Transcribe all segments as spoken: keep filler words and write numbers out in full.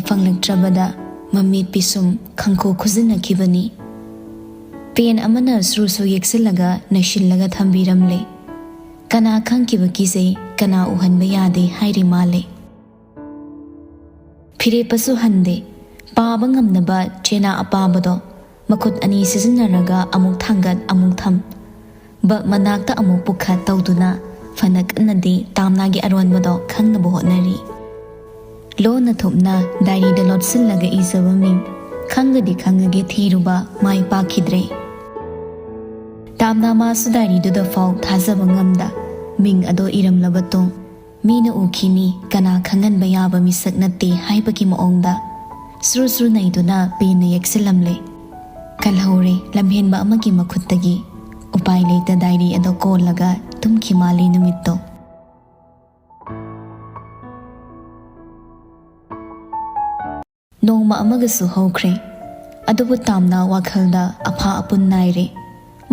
ꯐꯪꯂꯛꯇ꯭ꯔꯕꯗ ꯃꯃꯤꯠ ꯄꯤꯁꯨꯝ ꯈꯪꯈꯨ ꯈꯨꯖꯤꯟꯅꯈꯤꯕꯅꯤ꯫ ꯄꯦꯟ ꯑꯃꯅ ꯁꯨꯔ ꯁꯨ ꯌꯦꯛꯁꯤꯜꯂꯒ ꯅꯩꯁꯤꯜꯂꯒ ꯊꯝꯕꯤꯔꯝꯂꯦ꯫ ꯀꯅꯥ ꯈꯪꯈꯤꯕ ꯀꯤꯖꯩ, ꯀꯅꯥ ꯎꯍꯟꯕ ꯌꯥꯗꯦ ꯍꯥꯏꯔꯤ ꯃꯥꯜꯂꯦ꯫ ꯐꯤꯔꯦꯞꯄꯁꯨ ꯍꯟꯗꯦ꯫ ꯄꯥꯕ ꯉꯝꯅꯕ ꯆꯦꯅꯥ ꯑꯄꯥꯕꯗꯣ ꯃꯈꯨꯠ ꯑꯅꯤ ꯁꯤꯖꯤꯟꯅꯔꯒ ꯑꯃꯨꯛ ꯊꯥꯡꯒꯠ ꯑꯃꯨꯛ ꯊꯝ, ꯕꯜꯕ ꯃꯅꯥꯛꯇ ꯑꯃꯨꯛ ꯄꯨꯈꯠ ꯇꯧꯗꯨꯅ ꯐꯅ ꯀꯟꯅꯗꯤ ꯇꯥꯝꯅꯥꯒꯤ ꯑꯔꯣꯟꯕꯗꯣ ꯈꯪꯅꯕ ꯍꯣꯠꯅꯔꯤ꯫ ꯂꯣꯟꯅ ꯊꯨꯞꯅ ꯗꯥꯏꯔꯤꯗ ꯂꯣꯠꯁꯤꯜꯂꯒ ꯏꯖꯕ ꯃꯤꯡ ꯈꯪꯒꯗꯤ ꯈꯪꯉꯒꯦ ꯊꯤꯔꯨꯕ ꯃꯥꯏ ꯄꯥꯛꯈꯤꯗ꯭ꯔꯦ꯫ ꯇꯥꯝꯅꯥ ꯃꯥꯁꯨ ꯗꯥꯏꯔꯤꯗꯨꯗ ꯐꯥꯎ ꯊꯥꯖꯕ ꯉꯝꯗ ꯃꯤꯡ ꯑꯗꯣ ꯏꯔꯝꯂꯕ ꯇꯨꯡ ꯃꯤꯅ ꯎꯈꯤꯅꯤ, ꯀꯅꯥ ꯈꯪꯍꯟꯕ ꯌꯥꯕ ꯃꯤꯁꯛ ꯅꯠꯇꯦ ꯍꯥꯏꯕꯒꯤ ꯃꯑꯣꯡꯗ ꯁꯨꯔ ꯁꯨꯔ ꯅꯩꯗꯨꯅ ꯄꯦꯟꯅ ꯌꯦꯛꯁꯤꯜꯂꯝꯂꯦ꯫ ꯀꯜꯍꯧꯔꯦ, ꯂꯝꯍꯦꯟꯕ ꯑꯃꯒꯤ ꯃꯈꯨꯠꯇꯒꯤ꯫ ꯎꯄꯥꯏ ꯂꯩꯇ ꯗꯥꯏꯔꯤ ꯑꯗꯣ ꯀꯣꯜꯂꯒ ꯇꯨꯝꯈꯤ ꯃꯥꯜꯂꯤ ꯅꯨꯃꯤꯠꯇꯣ꯫ ꯅꯣꯡꯃ ꯑꯃꯒꯁꯨ ꯍꯧꯈ꯭ꯔꯦ꯫ ꯑꯗꯨꯕꯨ ꯇꯥꯝꯅ ꯋꯥꯈꯜꯗ ꯑꯐꯥ ꯑꯄꯨꯟ ꯅꯥꯏꯔꯦ꯫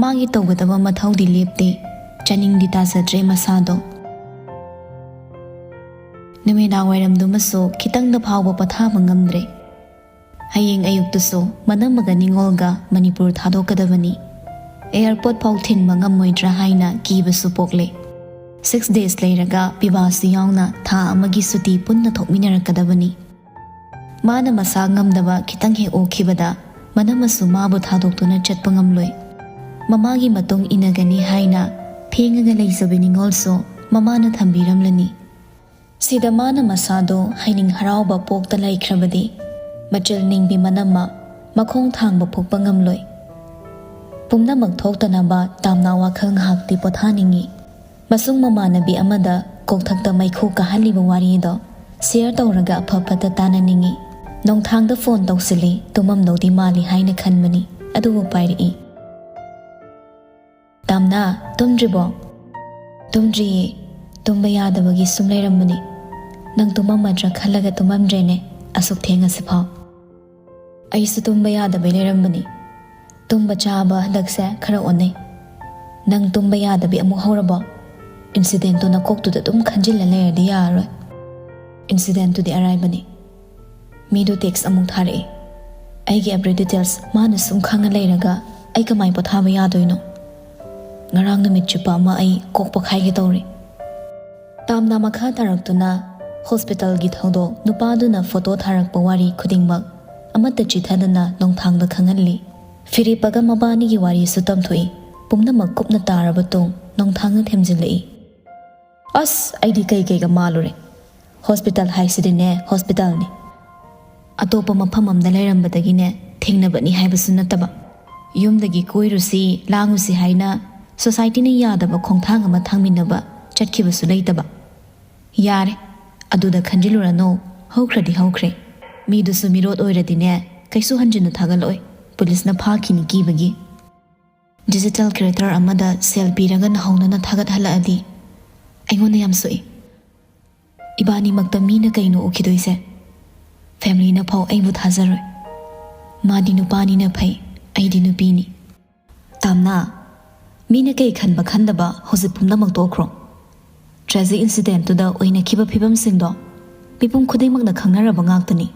ꯃꯥꯒꯤ ꯇꯧꯒꯗꯕ ꯃꯊꯧꯗꯤ ꯂꯦꯞꯇꯦ꯫ ꯆꯥꯅꯤꯡꯗꯤ ꯇꯥꯖꯗ꯭ꯔꯦ ꯃꯁꯥꯗꯣ꯫ ꯅꯨꯃꯤꯗꯥꯡ ꯋꯥꯏꯔꯝꯗꯨꯃꯁꯨ ꯈꯤꯇꯪꯗ ꯐꯥꯎꯕ ꯄꯣꯊꯥꯕ ꯉꯝꯗ꯭ꯔꯦ꯫ ꯍꯌꯦꯡ ꯑꯌꯨꯛꯇꯨꯁꯨ ꯃꯅꯝꯃꯒ ꯅꯤꯉꯣꯜꯒ ꯃꯅꯤꯄꯨꯔ ꯊꯥꯗꯣꯛꯀꯗꯕꯅꯤ꯫ ꯑꯦꯌꯥꯔꯄꯣꯔꯠ ꯐꯥꯎ ꯊꯤꯟꯕ ꯉꯝꯃꯣꯏꯗ꯭ꯔꯥ ꯍꯥꯏꯅ ꯀꯤꯕꯁꯨ ꯄꯣꯛꯂꯦ꯫ ꯁꯤꯛꯁ ꯗꯦꯖ ꯂꯩꯔꯒ ꯄꯤꯕꯥꯁꯨ ꯌꯥꯎꯅ ꯊꯥ ꯑꯃꯒꯤ ꯁꯨꯇꯤ ꯄꯨꯟꯅ ꯊꯣꯛꯃꯤꯟꯅꯔꯛꯀꯗꯕꯅꯤ꯫ ꯃꯥꯅ ꯃꯁꯥ ꯉꯝꯗꯕ ꯈꯤꯇꯪ ꯍꯦꯛ ꯎꯈꯤꯕꯗ ꯃꯅꯝꯃꯁꯨ ꯃꯥꯕꯨ ꯊꯥꯗꯣꯛꯇꯨꯅ ꯆꯠꯄ ꯉꯝꯂꯣꯏ꯫ ꯃꯃꯥꯒꯤ ꯃꯇꯨꯡ ꯏꯟꯅꯒꯅꯤ ꯍꯥꯏꯅ ꯐꯦꯡꯉꯒ ꯂꯩꯖꯕ ꯅꯤꯉꯣꯜꯁꯨ ꯃꯃꯥꯅ ꯊꯝꯕꯤꯔꯝꯂꯅꯤ꯫ ꯁꯤꯗ ꯃꯥꯅ ꯃꯁꯥꯗꯣ ꯍꯩꯅꯤꯡ ꯍꯔꯥꯎꯕ ꯄꯣꯛꯇ ꯂꯩꯈ꯭ꯔꯕꯗꯤ ꯃꯆꯤꯜ ꯅꯤꯡꯕꯤ ꯃꯅꯝꯃ ꯃꯈꯣꯡ ꯊꯥꯡꯕ ꯐꯨꯛꯄ ꯉꯝꯂꯣꯏ꯫ ꯄꯨꯝꯅꯃꯛ ꯊꯣꯛꯇꯅꯕ ꯇꯥꯝꯅꯥ ꯋꯥꯈꯜ ꯉꯥꯏꯍꯥꯛꯇꯤ ꯄꯣꯊꯥꯅꯤꯡꯏ꯫ ꯃꯁꯨꯡ ꯃꯃꯥꯟꯅꯕꯤ ꯑꯃꯗ ꯀꯣꯛꯊꯛꯇ ꯃꯩꯈꯨ ꯀꯥꯍꯜꯂꯤꯕ ꯋꯥꯔꯤꯗꯣ ꯁꯤꯌꯔ ꯇꯧꯔꯒ ꯑꯐ ꯐꯠꯇ ꯇꯥꯟꯅꯅꯤꯡꯏ꯫ ꯅꯣꯡꯊꯥꯡꯗ ꯐꯣꯟ ꯇꯧꯁꯤꯜꯂꯤ, ꯇꯨꯝꯃꯝꯗꯧꯗꯤ ꯃꯥꯜꯂꯤ ꯍꯥꯏꯅ ꯈꯟꯕꯅꯤ, ꯑꯗꯨꯕꯨ ꯄꯥꯏꯔꯛꯏ꯫ "ꯇꯥꯝꯅꯥ, ꯇꯨꯝꯗ꯭ꯔꯤꯕꯣ?" "ꯇꯨꯝꯗ꯭ꯔꯤꯌꯦ꯫ ꯇꯨꯝꯕ ꯌꯥꯗꯕꯒꯤ ꯁꯨꯝ ꯂꯩꯔꯝꯕꯅꯤ꯫ ꯅꯪ ꯇꯨꯝꯃꯝꯃꯗ꯭ꯔꯥ ꯈꯜꯂꯒ ꯇꯨꯝꯃꯝꯗ꯭ꯔꯦꯅꯦ, ꯑꯁꯨꯛ ꯊꯦꯡꯉꯁꯤꯐꯥꯎ꯫" "ꯑꯩꯁꯨ ꯇꯨꯝꯕ ꯌꯥꯗꯕꯩ ꯂꯩꯔꯝꯕꯅꯤ꯫ ꯇꯨꯝꯕ ꯆꯥꯕ ꯍꯟꯗꯛꯁꯦ ꯈꯔ ꯑꯣꯟꯅꯩ꯫ ꯅꯪ ꯇꯨꯝꯕ ꯌꯥꯗꯕꯤ ꯑꯃꯨꯛ ꯍꯧꯔꯕꯣ? ꯏꯟꯁꯤꯗꯦꯟꯠꯇꯣ ꯅꯀꯣꯛꯇꯨꯗ ꯑꯗꯨꯝ ꯈꯟꯖꯤꯜꯂ ꯂꯩꯔꯗꯤ ꯌꯥꯔꯔꯣꯏ꯫ ꯏꯟꯁꯤꯗꯦꯟꯠꯇꯨꯗꯤ ꯑꯔꯥꯏꯕꯅꯤ꯫ ꯃꯤꯗꯨ ꯇꯦꯛꯁ ꯑꯃꯨꯛ ꯊꯥꯔꯛꯑꯦ꯫ ꯑꯩꯒꯤ ꯑꯦꯕ꯭ꯔꯤ ꯗꯤꯇꯦꯜꯁ ꯃꯥꯅ ꯁꯨꯝ ꯈꯪꯉ ꯂꯩꯔꯒ ꯑꯩ ꯀꯃꯥꯏ ꯄꯣꯊꯥꯕ ꯌꯥꯗꯣꯏꯅꯣ? ꯉꯔꯥꯡ ꯅꯨꯃꯤꯠ ꯆꯨꯞꯄ ꯑꯃ ꯑꯩ ꯀꯣꯛ ꯄꯣꯛꯈꯥꯏꯒꯦ ꯇꯧꯔꯦ꯫ ꯇꯥꯝꯅ ꯃꯈꯥ ꯇꯥꯔꯛꯇꯨꯅ ꯍꯣꯁꯄꯤꯇꯥꯜꯒꯤ ꯊꯧꯗꯣꯛ, ꯅꯨꯄꯥꯗꯨꯅ ꯐꯣꯇꯣ ꯊꯥꯔꯛꯄ ꯋꯥꯔꯤ ꯈꯨꯗꯤꯡꯃꯛ ꯑꯃꯠꯇ ꯆꯤꯊꯗꯅ ꯅꯣꯡꯊꯥꯡꯗ ꯈꯪꯍꯜꯂꯤ꯫ ꯐꯤꯔꯦꯞꯄꯒ ꯃꯕꯥꯅꯤꯒꯤ ꯋꯥꯔꯤꯁꯨ ꯇꯝꯊꯣꯛꯏ꯫ ꯄꯨꯝꯅꯃꯛ ꯀꯨꯞꯅ ꯇꯥꯔꯕ ꯇꯨꯡ ꯅꯣꯡꯊꯥꯡꯅ ꯊꯦꯝꯖꯤꯜꯂꯛꯏ꯫ ꯑꯁ, ꯑꯩꯗꯤ ꯀꯩ ꯀꯩꯒ ꯃꯥꯜꯂꯨꯔꯦ꯫ ꯍꯣꯁꯄꯤꯇꯥꯜ ꯍꯥꯏꯁꯤꯗꯤꯅꯦ, ꯍꯣꯁꯄꯤꯇꯥꯜꯅꯤ꯫ ꯑꯇꯣꯞꯄ ꯃꯐꯝ ꯑꯃꯗ ꯂꯩꯔꯝꯕꯗꯒꯤꯅꯦ ꯊꯦꯡꯅꯕꯅꯤ ꯍꯥꯏꯕꯁꯨ ꯅꯠꯇꯕ꯫ ꯌꯨꯝꯗꯒꯤ ꯀꯣꯏꯔꯨꯁꯤ, ꯂꯥꯡꯉꯨꯁꯤ ꯍꯥꯏꯅ ꯁꯣꯁꯥꯏꯇꯤꯅ ꯌꯥꯗꯕ ꯈꯣꯡꯊꯥꯡ ꯑꯃ ꯊꯥꯡꯃꯤꯟꯅꯕ ꯆꯠꯈꯤꯕꯁꯨ ꯂꯩꯇꯕ꯫ ꯌꯥꯔꯦ, ꯑꯗꯨꯗ ꯈꯟꯖꯤꯜꯂꯨꯔꯅꯨ, ꯍꯧꯈ꯭ꯔꯗꯤ ꯍꯧꯈ꯭ꯔꯦ꯫ ꯃꯤꯗꯨꯁꯨ ꯃꯤꯔꯣꯠ ꯑꯣꯏꯔꯗꯤꯅꯦ ꯀꯩꯁꯨ ꯍꯟꯖꯤꯟꯅ ꯊꯥꯒꯠꯂꯛꯑꯣꯏ, ꯄꯨꯂꯤꯁꯅ ꯐꯥꯈꯤꯅꯤ ꯀꯤꯕꯒꯤ꯫ ꯗꯤꯖꯤꯇꯦꯜ ꯀ꯭ꯔꯤꯌꯦꯇꯔ ꯑꯃꯗ ꯁꯦꯜ ꯄꯤꯔꯒ ꯅꯍꯧꯅꯅ ꯊꯥꯒꯠꯍꯜꯂꯛꯑꯗꯤ ꯑꯩꯉꯣꯟꯗ ꯌꯥꯝ ꯁꯣꯛꯏ꯫ ꯏꯕꯥꯅꯤꯃꯛꯇ ꯃꯤꯅ ꯀꯩꯅꯣ ꯎꯈꯤꯗꯣꯏꯁꯦ? ꯐꯦꯃꯤꯂꯤꯅ ꯐꯥꯎ ꯑꯩꯕꯨ ꯊꯥꯖꯔꯣꯏ꯫ ꯃꯥꯗꯤ ꯅꯨꯄꯥꯅꯤꯅ ꯐꯩ, ꯑꯩꯗꯤ ꯅꯨꯄꯤꯅꯤ꯫ ꯇꯥꯝꯅꯥ, ꯃꯤꯅ ꯀꯩ ꯈꯟꯕ ꯈꯟꯗꯕ ꯍꯧꯖꯤꯛ ꯄꯨꯝꯅꯃꯛ ꯇꯣꯛꯈ꯭ꯔꯣ꯫ ꯇ꯭ꯔꯦꯖꯤꯛ ꯏꯟꯁꯤꯗꯦꯟꯠꯇꯨꯗ ꯑꯣꯏꯅꯈꯤꯕ ꯐꯤꯕꯝꯁꯤꯡꯗꯣ ꯃꯤꯄꯨꯝ ꯈꯨꯗꯤꯡꯃꯛꯅ ꯈꯪꯅꯔꯕ ꯉꯥꯛꯇꯅꯤ꯫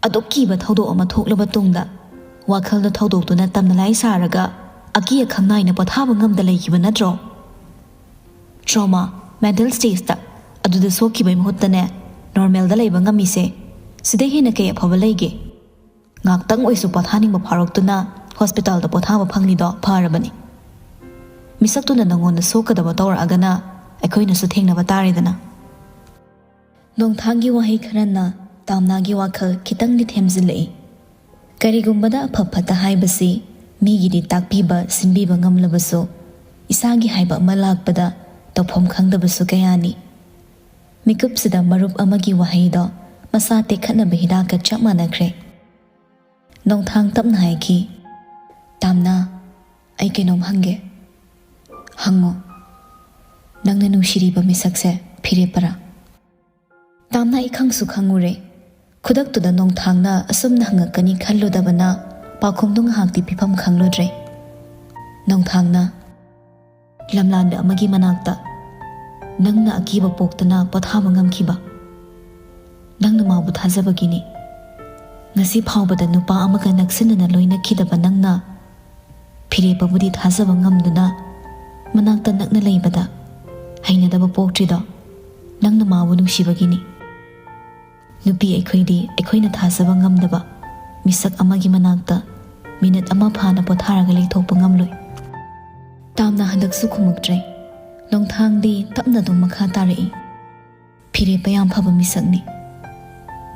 ꯑꯗꯨꯛ ꯀꯤꯕ ꯊꯧꯗꯣꯛ ꯑꯃ ꯊꯣꯛꯂꯕ ꯇꯨꯡꯗ ꯋꯥꯈꯜꯗ ꯊꯧꯗꯣꯛꯇꯨꯅ ꯇꯝꯅ ꯂꯥꯏ ꯁꯥꯔꯒ ꯑꯀꯤ ꯑꯈꯪ ꯅꯥꯏꯅ ꯄꯣꯊꯥꯕ ꯉꯝꯗ ꯂꯩꯈꯤꯕ ꯅꯠꯇ꯭ꯔꯣ? ꯇ꯭ꯔꯣꯃꯥ, ꯃꯦꯟꯇꯦꯜ ꯁ꯭ꯇꯦꯖꯇ ꯑꯗꯨꯗ ꯁꯣꯛꯈꯤꯕꯩ ꯃꯍꯨꯠꯇꯅꯦ ꯅꯣꯔꯃꯦꯜꯗ ꯂꯩꯕ ꯉꯝꯃꯤꯁꯦ꯫ ꯁꯤꯗꯩ ꯍꯦꯟꯅ ꯀꯩ ꯑꯐꯕ ꯂꯩꯒꯦ? ꯉꯥꯛꯇꯪ ꯑꯣꯏꯁꯨ ꯄꯣꯊꯥꯅꯤꯡꯕ ꯐꯥꯎꯔꯛꯇꯨꯅ ꯍꯣꯁꯄꯤꯇꯥꯜꯗ ꯄꯣꯊꯥꯕ ꯐꯪꯂꯤꯗꯣ ꯐꯔꯕꯅꯤ꯫ ꯃꯤꯁꯛꯇꯨꯅ ꯅꯉꯣꯟꯗ ꯁꯣꯛꯀꯗꯕ ꯇꯧꯔꯛꯑꯒꯅ ꯑꯩꯈꯣꯏꯅꯁꯨ ꯊꯦꯡꯅꯕ ꯇꯥꯔꯦꯗꯅ꯫ ꯅꯣꯡꯊꯥꯡꯒꯤ ꯋꯥꯍꯩ ꯈꯔꯅ ꯇꯥꯝꯅꯥꯒꯤ ꯋꯥꯈꯜ ꯈꯤꯇꯪꯗꯤ ꯊꯦꯝꯖꯤꯜꯂꯛꯏ꯫ ꯀꯔꯤꯒꯨꯝꯕꯗ ꯑꯐ ꯐꯠꯇ ꯍꯥꯏꯕꯁꯤ ꯃꯤꯒꯤꯗꯤ ꯇꯥꯛꯄꯤꯕ, ꯁꯤꯟꯕꯤꯕ ꯉꯝꯂꯕꯁꯨ, ꯏꯁꯥꯒꯤ ꯍꯥꯏꯕ ꯑꯃ ꯂꯥꯛꯄꯗ ꯇꯧꯐꯝ ꯈꯪꯗꯕꯁꯨ ꯀꯌꯥꯅꯤ꯫ ꯃꯤꯀꯨꯞꯁꯤꯗ ꯃꯔꯨꯞ ꯑꯃꯒꯤ ꯋꯥꯍꯩꯗꯣ ꯃꯁꯥ ꯇꯦꯛꯈꯠꯅꯕ ꯍꯤꯗꯥꯛꯀ ꯆꯞ ꯃꯥꯟꯅꯈ꯭ꯔꯦ꯫ ꯅꯣꯡꯊꯥꯡ ꯇꯞꯅ ꯍꯥꯏꯈꯤ, "ꯇꯥꯝꯅꯥ, ꯑꯩ ꯀꯩꯅꯣꯝ ꯍꯪꯒꯦ꯫" "ꯍꯪꯉꯣ꯫ ꯅꯪꯅ ꯅꯨꯡꯁꯤꯔꯤꯕ ꯃꯤꯁꯛꯁꯦ ꯐꯤꯔꯦꯞꯄꯔꯥ?" ꯇꯥꯝꯅꯥ ꯏꯈꯪꯁꯨ ꯈꯪꯉꯨꯔꯦ꯫ ꯈꯨꯗꯛꯇꯨꯗ ꯅꯣꯡꯊꯥꯡꯅ ꯑꯁꯨꯝꯅ ꯍꯪꯉꯛꯀꯅꯤ ꯈꯜꯂꯨꯗꯕꯅ ꯄꯥꯎꯈꯨꯝꯗꯨ ꯉꯥꯏꯍꯥꯛꯇꯤ ꯄꯤꯐꯝ ꯈꯪꯂꯨꯗ꯭ꯔꯦ꯫ ꯅꯣꯡꯊꯥꯡꯅ, "ꯂꯝꯂꯥꯟꯕ ꯑꯃꯒꯤ ꯃꯅꯥꯛꯇ ꯅꯪꯅ ꯑꯀꯤꯕ ꯄꯣꯛꯇꯅ ꯄꯣꯊꯥꯕ ꯉꯝꯈꯤꯕ, ꯅꯪꯅ ꯃꯥꯕꯨ ꯊꯥꯖꯕꯒꯤꯅꯤ꯫ ꯉꯁꯤ ꯐꯥꯎꯕꯗ ꯅꯨꯄꯥ ꯑꯃꯒ ꯅꯛꯁꯤꯟꯅꯅ ꯂꯣꯏꯅꯈꯤꯗꯕ ꯅꯪꯅ ꯐꯤꯔꯦꯞꯄꯕꯨꯗꯤ ꯊꯥꯖꯕ ꯉꯝꯗꯨꯅ ꯃꯅꯥꯛꯇ ꯅꯛꯅ ꯂꯩꯕꯗ ꯍꯩꯅꯗꯕ ꯄꯣꯛꯇ꯭ꯔꯤꯗꯣ ꯅꯪꯅ ꯃꯥꯕꯨ ꯅꯨꯡꯁꯤꯕꯒꯤꯅꯤ꯫ ꯅꯨꯄꯤ ꯑꯩꯈꯣꯏꯗꯤ ꯑꯩꯈꯣꯏꯅ ꯊꯥꯖꯕ ꯉꯝꯗꯕ ꯃꯤꯁꯛ ꯑꯃꯒꯤ ꯃꯅꯥꯛꯇ ꯃꯤꯅꯠ ꯑꯃ ꯐꯥꯅ ꯄꯣꯊꯥꯔꯒ ꯂꯩꯊꯣꯛꯄ ꯉꯝꯂꯣꯏ꯫ ꯇꯥꯝꯅ ꯍꯟꯗꯛꯁꯨ ꯈꯨꯝꯃꯛꯇ꯭ꯔꯦ꯫ ꯅꯣꯡꯊꯥꯡꯗꯤ ꯇꯞꯅ ꯑꯗꯨꯝ ꯃꯈꯥ ꯇꯥꯔꯛꯏ꯫ ꯐꯤꯔꯦꯞꯄ ꯌꯥꯝ ꯐꯕ ꯃꯤꯁꯛꯅꯤ꯫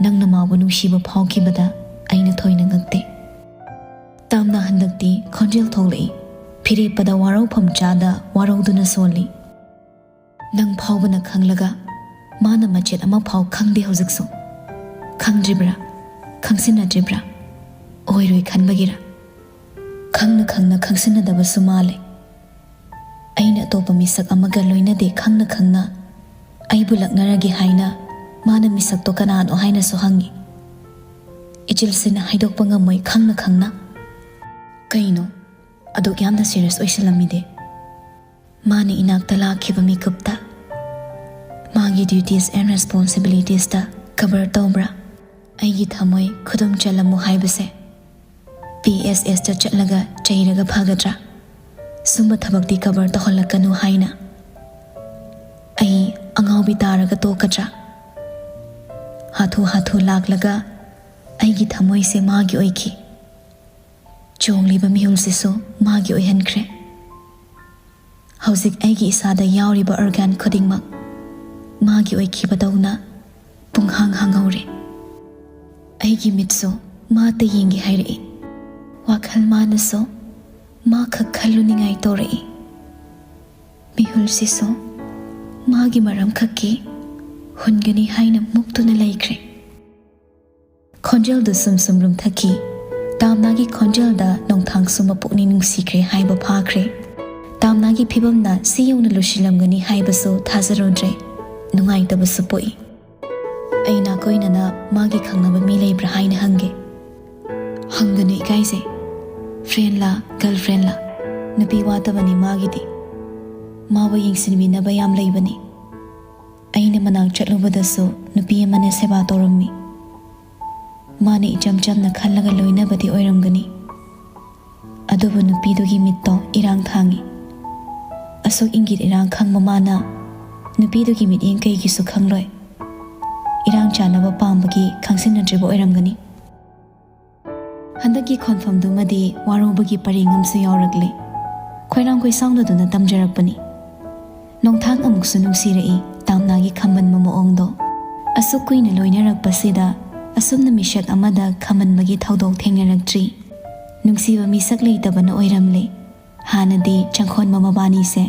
ꯅꯪꯅ ꯃꯥꯕꯨ ꯅꯨꯡꯁꯤꯕ ꯐꯥꯎꯈꯤꯕꯗ ꯑꯩꯅ ꯊꯣꯏꯅ ꯉꯛꯇꯦ꯫ ꯇꯥꯝꯅ ꯍꯟꯗꯛꯇꯤ ꯈꯣꯟꯖꯦꯜ ꯊꯣꯛꯂꯛꯏ꯫ ꯐꯤꯔꯦꯞꯄꯗ ꯋꯥꯔꯧꯐꯝ ꯆꯥꯗ ꯋꯥꯔꯧꯗꯨꯅ ꯁꯣꯜꯂꯤ꯫ ꯅꯪ ꯐꯥꯎꯕꯅ ꯈꯪꯂꯒ ꯃꯥꯅ ꯃꯆꯦꯠ ꯑꯃ ꯐꯥꯎ ꯈꯪꯗꯦ ꯍꯧꯖꯤꯛꯁꯨ꯫ ꯈꯪꯗ꯭ꯔꯤꯕ꯭ꯔꯥ? ꯈꯪꯁꯤꯟꯅꯗ꯭ꯔꯤꯕ꯭ꯔꯥ? ꯑꯣꯏꯔꯣꯏ ꯈꯟꯕꯒꯤꯔꯥ? ꯈꯪꯅ ꯈꯪꯅ ꯈꯪꯁꯤꯟꯅꯗꯕꯁꯨ ꯃꯥꯜꯂꯦ꯫ ꯑꯩꯅ ꯑꯇꯣꯞꯄ ꯃꯤꯁꯛ ꯑꯃꯒ ꯂꯣꯏꯅꯗꯦ ꯈꯪꯅ ꯈꯪꯅ ꯑꯩꯕꯨ ꯂꯛꯅꯔꯒꯦ ꯍꯥꯏꯅ ꯃꯥꯅ ꯃꯤꯁꯛꯇꯣ ꯀꯅꯥꯅꯣ ꯍꯥꯏꯅꯁꯨ ꯍꯪꯉꯤ꯫ ꯏꯆꯤꯜꯁꯤꯅ ꯍꯥꯏꯗꯣꯛꯄ ꯉꯝꯃꯣꯏ ꯈꯪꯅ ꯈꯪꯅ꯫ ꯀꯩꯅꯣ? ꯑꯗꯨꯛ ꯌꯥꯝꯅ ꯁꯤꯔꯤꯌꯁ ꯑꯣꯏꯁꯤꯜꯂꯝꯃꯤꯗꯤ? ꯃꯥꯅ ꯏꯅꯥꯛꯇ ꯂꯥꯛꯈꯤꯕ ꯃꯤꯀꯨꯞꯇ ꯃꯥꯒꯤ duties and responsibilities ꯇ cover ꯇꯧꯕ꯭ꯔꯥ? ꯑꯩꯒꯤ ꯊꯃꯣꯏ ꯈꯨꯗꯨꯝ ꯆꯜꯂꯝꯃꯨ ꯍꯥꯏꯕꯁꯦ ꯄꯤ ꯑꯦꯁ ꯑꯦꯁꯇ ꯆꯠꯂꯒ ꯆꯩꯔꯒ ꯐꯒꯗ꯭ꯔꯥ? ꯁꯨꯝꯕ ꯊꯕꯛꯇꯤ cover ꯇꯧꯍꯜꯂꯛꯀꯅꯨ ꯍꯥꯏꯅ ꯑꯩ ꯑꯉꯥꯎꯕꯤ ꯇꯥꯔꯒ ꯇꯣꯛꯀꯗ꯭ꯔꯥ? ꯍꯥꯊꯨ ꯍꯥꯊꯨ ꯂꯥꯛꯂꯒ ꯑꯩꯒꯤ ꯊꯃꯣꯏꯁꯦ ꯃꯥꯒꯤ ꯑꯣꯏꯈꯤ꯫ ꯆꯣꯡꯂꯤꯕ ꯃꯤꯍꯨꯜꯁꯤꯁꯨ ꯃꯥꯒꯤ ꯑꯣꯏꯍꯟꯈ꯭ꯔꯦ꯫ ꯍꯧꯖꯤꯛ ꯑꯩꯒꯤ ꯏꯁꯥꯗ ꯌꯥꯎꯔꯤꯕ organ ꯈꯨꯗꯤꯡꯃꯛ ꯃꯥꯒꯤ ꯑꯣꯏꯈꯤꯕꯗꯧꯅ ꯄꯨꯡꯍꯥꯡ ꯍꯥꯡꯍꯧꯔꯦ꯫ ꯑꯩꯒꯤ ꯃꯤꯠꯁꯨ ꯃꯥꯇ ꯌꯦꯡꯒꯦ ꯍꯥꯏꯔꯛꯏ꯫ ꯋꯥꯈꯜ ꯃꯥꯅꯁꯨ ꯃꯥ ꯈꯛ ꯈꯜꯂꯨꯅꯤꯉꯥꯏ ꯇꯧꯔꯛꯏ꯫ ꯃꯤꯍꯨꯜꯁꯤꯁꯨ ꯃꯥꯒꯤ ꯃꯔꯝ ꯈꯛꯀꯤ ꯍꯨꯟꯒꯅꯤ ꯍꯥꯏꯅ ꯃꯨꯛꯇꯨꯅ ꯂꯩꯈ꯭ꯔꯦ꯫ ꯈꯣꯟꯖꯦꯜꯗꯨ ꯁꯨꯝ ꯁꯨꯝ ꯂꯨꯝꯊꯈꯤ꯫ ꯇꯥꯝꯅꯥꯒꯤ ꯈꯣꯟꯖꯦꯜꯗ ꯅꯣꯡꯊꯥꯡꯁꯨ ꯃꯄꯨꯛꯅꯤꯡ ꯅꯨꯡꯁꯤꯈ꯭ꯔꯦ ꯍꯥꯏꯕ ꯐꯥꯈ꯭ꯔꯦ꯫ ꯇꯥꯝꯅꯥꯒꯤ ꯐꯤꯕꯝꯅ ꯁꯤ ꯌꯧꯅ ꯂꯨꯁꯤꯜꯂꯝꯒꯅꯤ ꯍꯥꯏꯕꯁꯨ ꯊꯥꯖꯔꯨꯗ꯭ꯔꯦ꯫ ꯅꯨꯡꯉꯥꯏꯇꯕꯁꯨ ꯄꯣꯛꯏ꯫ ꯑꯩ ꯅꯥꯀꯣꯏꯅꯅ ꯃꯥꯒꯤ ꯈꯪꯅꯕ ꯃꯤ ꯂꯩꯕ꯭ꯔꯥ ꯍꯥꯏꯅ ꯍꯪꯒꯦ꯫ ꯍꯪꯒꯅꯨ ꯏꯀꯥꯏꯖꯩ꯫ Friend ꯂꯥ, girlfriend ꯂꯥ? ꯅꯨꯄꯤ ꯋꯥꯠꯇꯕꯅꯤ ꯃꯥꯒꯤꯗꯤ꯫ ꯃꯥꯕꯨ ꯌꯦꯡꯁꯤꯟꯕꯤꯅꯕ ꯌꯥꯝ ꯂꯩꯕꯅꯤ꯫ ꯑꯩꯅ ꯃꯅꯥꯛ ꯆꯠꯂꯨꯕꯗꯁꯨ ꯅꯨꯄꯤ ꯑꯃꯅ ꯁꯦꯕꯥ ꯇꯧꯔꯝꯃꯤ꯫ ꯃꯥꯅ ꯏꯆꯝ ꯆꯝꯅ ꯈꯜꯂꯒ ꯂꯣꯏꯅꯕꯗꯤ ꯑꯣꯏꯔꯝꯒꯅꯤ꯫ ꯑꯗꯨꯕꯨ ꯅꯨꯄꯤꯗꯨꯒꯤ ꯃꯤꯠꯇꯣ ꯏꯔꯥꯡ ꯊꯥꯡꯉꯤ꯫ ꯑꯁꯨꯛ ꯏꯪꯒꯤꯠ ꯏꯔꯥꯡ ꯈꯪꯕ ꯃꯥꯅ ꯅꯨꯄꯤꯗꯨꯒꯤ ꯃꯤꯠꯌꯦꯡ ꯀꯩꯒꯤꯁꯨ ꯈꯪꯂꯣꯏ꯫ ꯏꯔꯥꯡ ꯆꯥꯅꯕ ꯄꯥꯝꯕꯒꯤ ꯈꯪꯁꯤꯟꯅꯗ꯭ꯔꯤꯕ ꯑꯣꯏꯔꯝꯒꯅꯤ꯫ ꯍꯟꯗꯛꯀꯤ ꯈꯣꯟꯐꯝꯗꯨꯃꯗꯤ ꯋꯥꯔꯧꯕꯒꯤ ꯄꯔꯦꯡ ꯑꯃꯁꯨ ꯌꯥꯎꯔꯛꯂꯦ꯫ ꯈꯣꯏꯔꯥꯡ ꯈꯣꯏꯁꯥꯎꯅꯗꯨꯅ ꯇꯝꯖꯔꯛꯄꯅꯤ꯫ ꯅꯣꯡꯊꯥꯡ ꯑꯃꯨꯛꯁꯨ ꯅꯨꯡꯁꯤꯔꯛꯏ ꯇꯥꯝꯅꯥꯒꯤ ꯈꯝꯕꯟꯕ ꯃꯑꯣꯡꯗꯣ꯫ ꯑꯁꯨꯛ ꯀꯨꯏꯅ ꯂꯣꯏꯅꯔꯛꯄꯁꯤꯗ ꯑꯁꯨꯝꯅ ꯃꯤꯁꯛ ꯑꯃꯗ ꯈꯝꯕꯟꯕꯒꯤ ꯊꯧꯗꯣꯛ ꯊꯦꯡꯅꯔꯛꯇ꯭ꯔꯤ꯫ ꯅꯨꯡꯁꯤꯕ ꯃꯤꯁꯛ ꯂꯩꯇꯕꯅ ꯑꯣꯏꯔꯝꯂꯦ꯫ ꯍꯥꯟꯅꯗꯤ ꯆꯪꯈꯣꯟꯕ ꯃꯕꯥꯅꯤꯁꯦ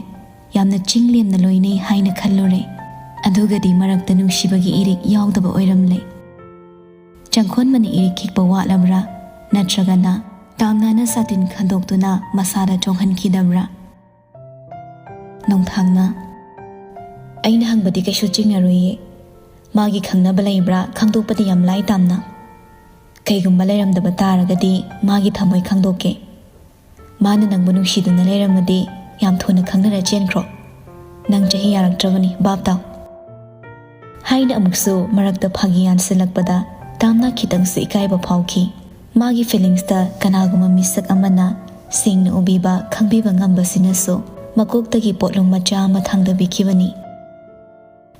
ꯌꯥꯝꯅ ꯆꯤꯡ ꯂꯦꯝꯅ ꯂꯣꯏꯅꯩ ꯍꯥꯏꯅ ꯈꯜꯂꯨꯔꯦ꯫ ꯑꯗꯨꯒꯗꯤ ꯃꯔꯛꯇ ꯅꯨꯡꯁꯤꯕꯒꯤ ꯏꯔꯤꯛ ꯌꯥꯎꯗꯕ ꯑꯣꯏꯔꯝꯂꯦ꯫ ꯆꯪꯈꯣꯟꯕꯅ ꯏꯔꯤꯛ ꯈꯤꯛꯄ ꯋꯥꯠꯂꯕ꯭ꯔꯥ? ꯅꯠꯇ꯭ꯔꯒꯅ ꯇꯥꯝꯅꯥꯅ ꯁꯥꯇꯤꯟ ꯈꯟꯗꯣꯛꯇꯨꯅ ꯃꯁꯥꯗ ꯆꯣꯡꯍꯟꯈꯤꯗꯕ꯭ꯔꯥ? ꯅꯣꯡꯊꯥꯡꯅ, "ꯑꯩꯅ ꯍꯪꯕꯗꯤ ꯀꯩꯁꯨ ꯆꯤꯡꯅꯔꯣꯏꯌꯦ꯫ ꯃꯥꯒꯤ ꯈꯪꯅꯕ ꯂꯩꯕ꯭ꯔꯥ ꯈꯪꯗꯣꯛꯄꯗꯤ ꯌꯥꯝ ꯂꯥꯏ ꯇꯥꯝꯅ꯫ ꯀꯩꯒꯨꯝꯕ ꯂꯩꯔꯝꯗꯕ ꯇꯥꯔꯒꯗꯤ ꯃꯥꯒꯤ ꯊꯃꯣꯏ ꯈꯪꯗꯣꯛꯀꯦ꯫ ꯃꯥꯅ ꯅꯪꯕꯨ ꯅꯨꯡꯁꯤꯗꯨꯅ ꯂꯩꯔꯝꯃꯗꯤ ꯌꯥꯝ ꯊꯨꯅ ꯈꯪꯅꯔ ꯆꯦꯟꯈ꯭ꯔꯣ꯫ ꯅꯪ ꯆꯍꯤ ꯌꯥꯔꯛꯇ꯭ꯔꯕꯅꯤ, ꯚꯥꯞ ꯇꯥꯎ꯫" ꯍꯥꯏꯅ ꯑꯃꯨꯛꯁꯨ ꯃꯔꯛꯇ ꯐꯥꯒꯤ ꯌꯥꯟꯁꯤꯜꯂꯛꯄꯗ ꯇꯥꯝꯅ ꯈꯤꯇꯪꯁꯨ ꯏꯀꯥꯏꯕ ꯐꯥꯎꯈꯤ꯫ ꯃꯥꯒꯤ ꯐꯤꯂꯤꯡꯁꯇ ꯀꯅꯥꯒꯨꯝꯕ ꯃꯤꯁꯛ ꯑꯃꯅ ꯁꯦꯡꯅ ꯎꯕꯤꯕ, ꯈꯪꯕꯤꯕ ꯉꯝꯕꯁꯤꯅꯁꯨ ꯃꯀꯣꯛꯇꯒꯤ ꯄꯣꯠꯂꯨꯝ ꯃꯆꯥ ꯑꯃ ꯊꯥꯡꯗꯕꯤꯈꯤꯕꯅꯤ꯫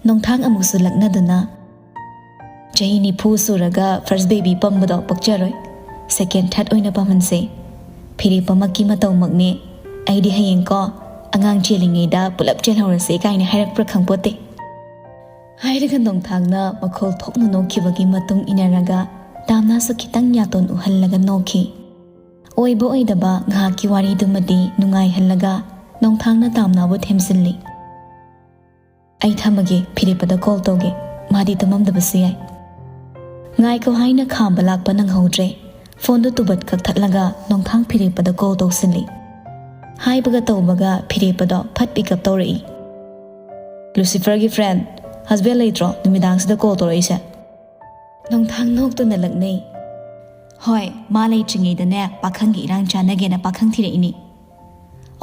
ꯅꯣꯡꯊꯥꯡ ꯑꯃꯨꯛꯁꯨ ꯂꯛꯅꯗꯨꯅ, "ꯆꯍꯤ ꯅꯤꯐꯨ ꯁꯨꯔꯒ ꯐꯥꯔꯁ ꯕꯦꯕꯤ ꯄꯝꯕꯗꯣ ꯄꯛꯆꯔꯣꯏ꯫ ꯁꯦꯀꯦꯟ, ꯊꯥꯔꯠ ꯑꯣꯏꯅ ꯄꯝꯍꯟꯁꯦ꯫ ꯐꯤꯔꯦꯞꯄꯃꯛꯀꯤ ꯃꯇꯧꯃꯛꯅꯦ꯫ ꯑꯩꯗꯤ ꯍꯌꯦꯡꯀꯣ ꯑꯉꯥꯡ ꯆꯦꯜꯂꯤꯉꯩꯗ ꯄꯨꯂꯞ ꯆꯦꯜꯍꯧꯔꯁꯦ ꯀꯥꯏꯅ ꯍꯥꯏꯔꯛꯄ꯭ꯔꯥ ꯈꯪꯄꯣꯠꯇꯦ꯫" ꯍꯥꯏꯔꯒ ꯅꯣꯡꯊꯥꯡꯅ ꯃꯈꯣꯜ ꯊꯣꯛꯅ ꯅꯣꯛꯈꯤꯕꯒꯤ ꯃꯇꯨꯡ ꯏꯟꯅꯔꯒ ꯇꯥꯝꯅꯥꯁꯨ ꯈꯤꯇꯪ ꯌꯥꯇꯣꯟ ꯎꯍꯜꯂꯒ ꯅꯣꯛꯈꯤ꯫ ꯑꯣꯏꯕ ꯑꯣꯏꯗꯕ ꯉꯥꯏꯍꯥꯛꯀꯤ ꯋꯥꯔꯤꯗꯨꯃꯗꯤ ꯅꯨꯡꯉꯥꯏꯍꯜꯂꯒ ꯅꯣꯡꯊꯥꯡꯅ ꯇꯥꯝꯅꯥꯕꯨ ꯊꯦꯝꯖꯤꯜꯂꯤ꯫ "ꯑꯩ ꯊꯝꯃꯒꯦ, ꯐꯤꯔꯦꯞꯄꯗ ꯀꯣꯜ ꯇꯧꯒꯦ, ꯃꯥꯗꯤ ꯇꯨꯝꯃꯝꯗꯕꯁꯨ ꯌꯥꯏ꯫" "ꯉꯥꯏꯈꯣ" ꯍꯥꯏꯅ ꯈꯥꯝꯕ ꯂꯥꯛꯄ ꯅꯪꯍꯧꯗ꯭ꯔꯦ꯫ ꯐꯣꯟꯗꯨ ꯇꯨꯕꯠ ꯀꯛꯊꯠꯂꯒ ꯅꯣꯡꯊꯥꯡ ꯐꯤꯔꯦꯞꯄꯗ ꯀꯣꯜ ꯇꯧꯁꯤꯜꯂꯤ꯫ ꯍꯥꯏꯕꯒ ꯇꯧꯕꯒ ꯐꯤꯔꯦꯞꯄꯗꯣ ꯐꯠ ꯄꯤꯛ ꯑꯞ ꯇꯧꯔꯛꯏ꯫ "ꯂꯨꯁꯤꯐꯔꯒꯤ ꯐ꯭ꯔꯦꯟ, ꯍꯁꯕꯦꯟ ꯂꯩꯇ꯭ꯔꯣ ꯅꯨꯃꯤꯗꯥꯡꯁꯤꯗ ꯀꯣꯜ ꯇꯧꯔꯛꯏꯁꯦ?" ꯅꯣꯡꯊꯥꯡ ꯅꯣꯛꯇꯨꯅ ꯂꯛꯅꯩ꯫ "ꯍꯣꯏ, ꯃꯥ ꯂꯩꯇ꯭ꯔꯤꯉꯩꯗꯅꯦ ꯄꯥꯈꯪꯒꯤ ꯏꯔꯥꯡ ꯆꯥꯟꯅꯒꯦꯅ ꯄꯥꯈꯪ ꯊꯤꯔꯛꯏꯅꯤ꯫"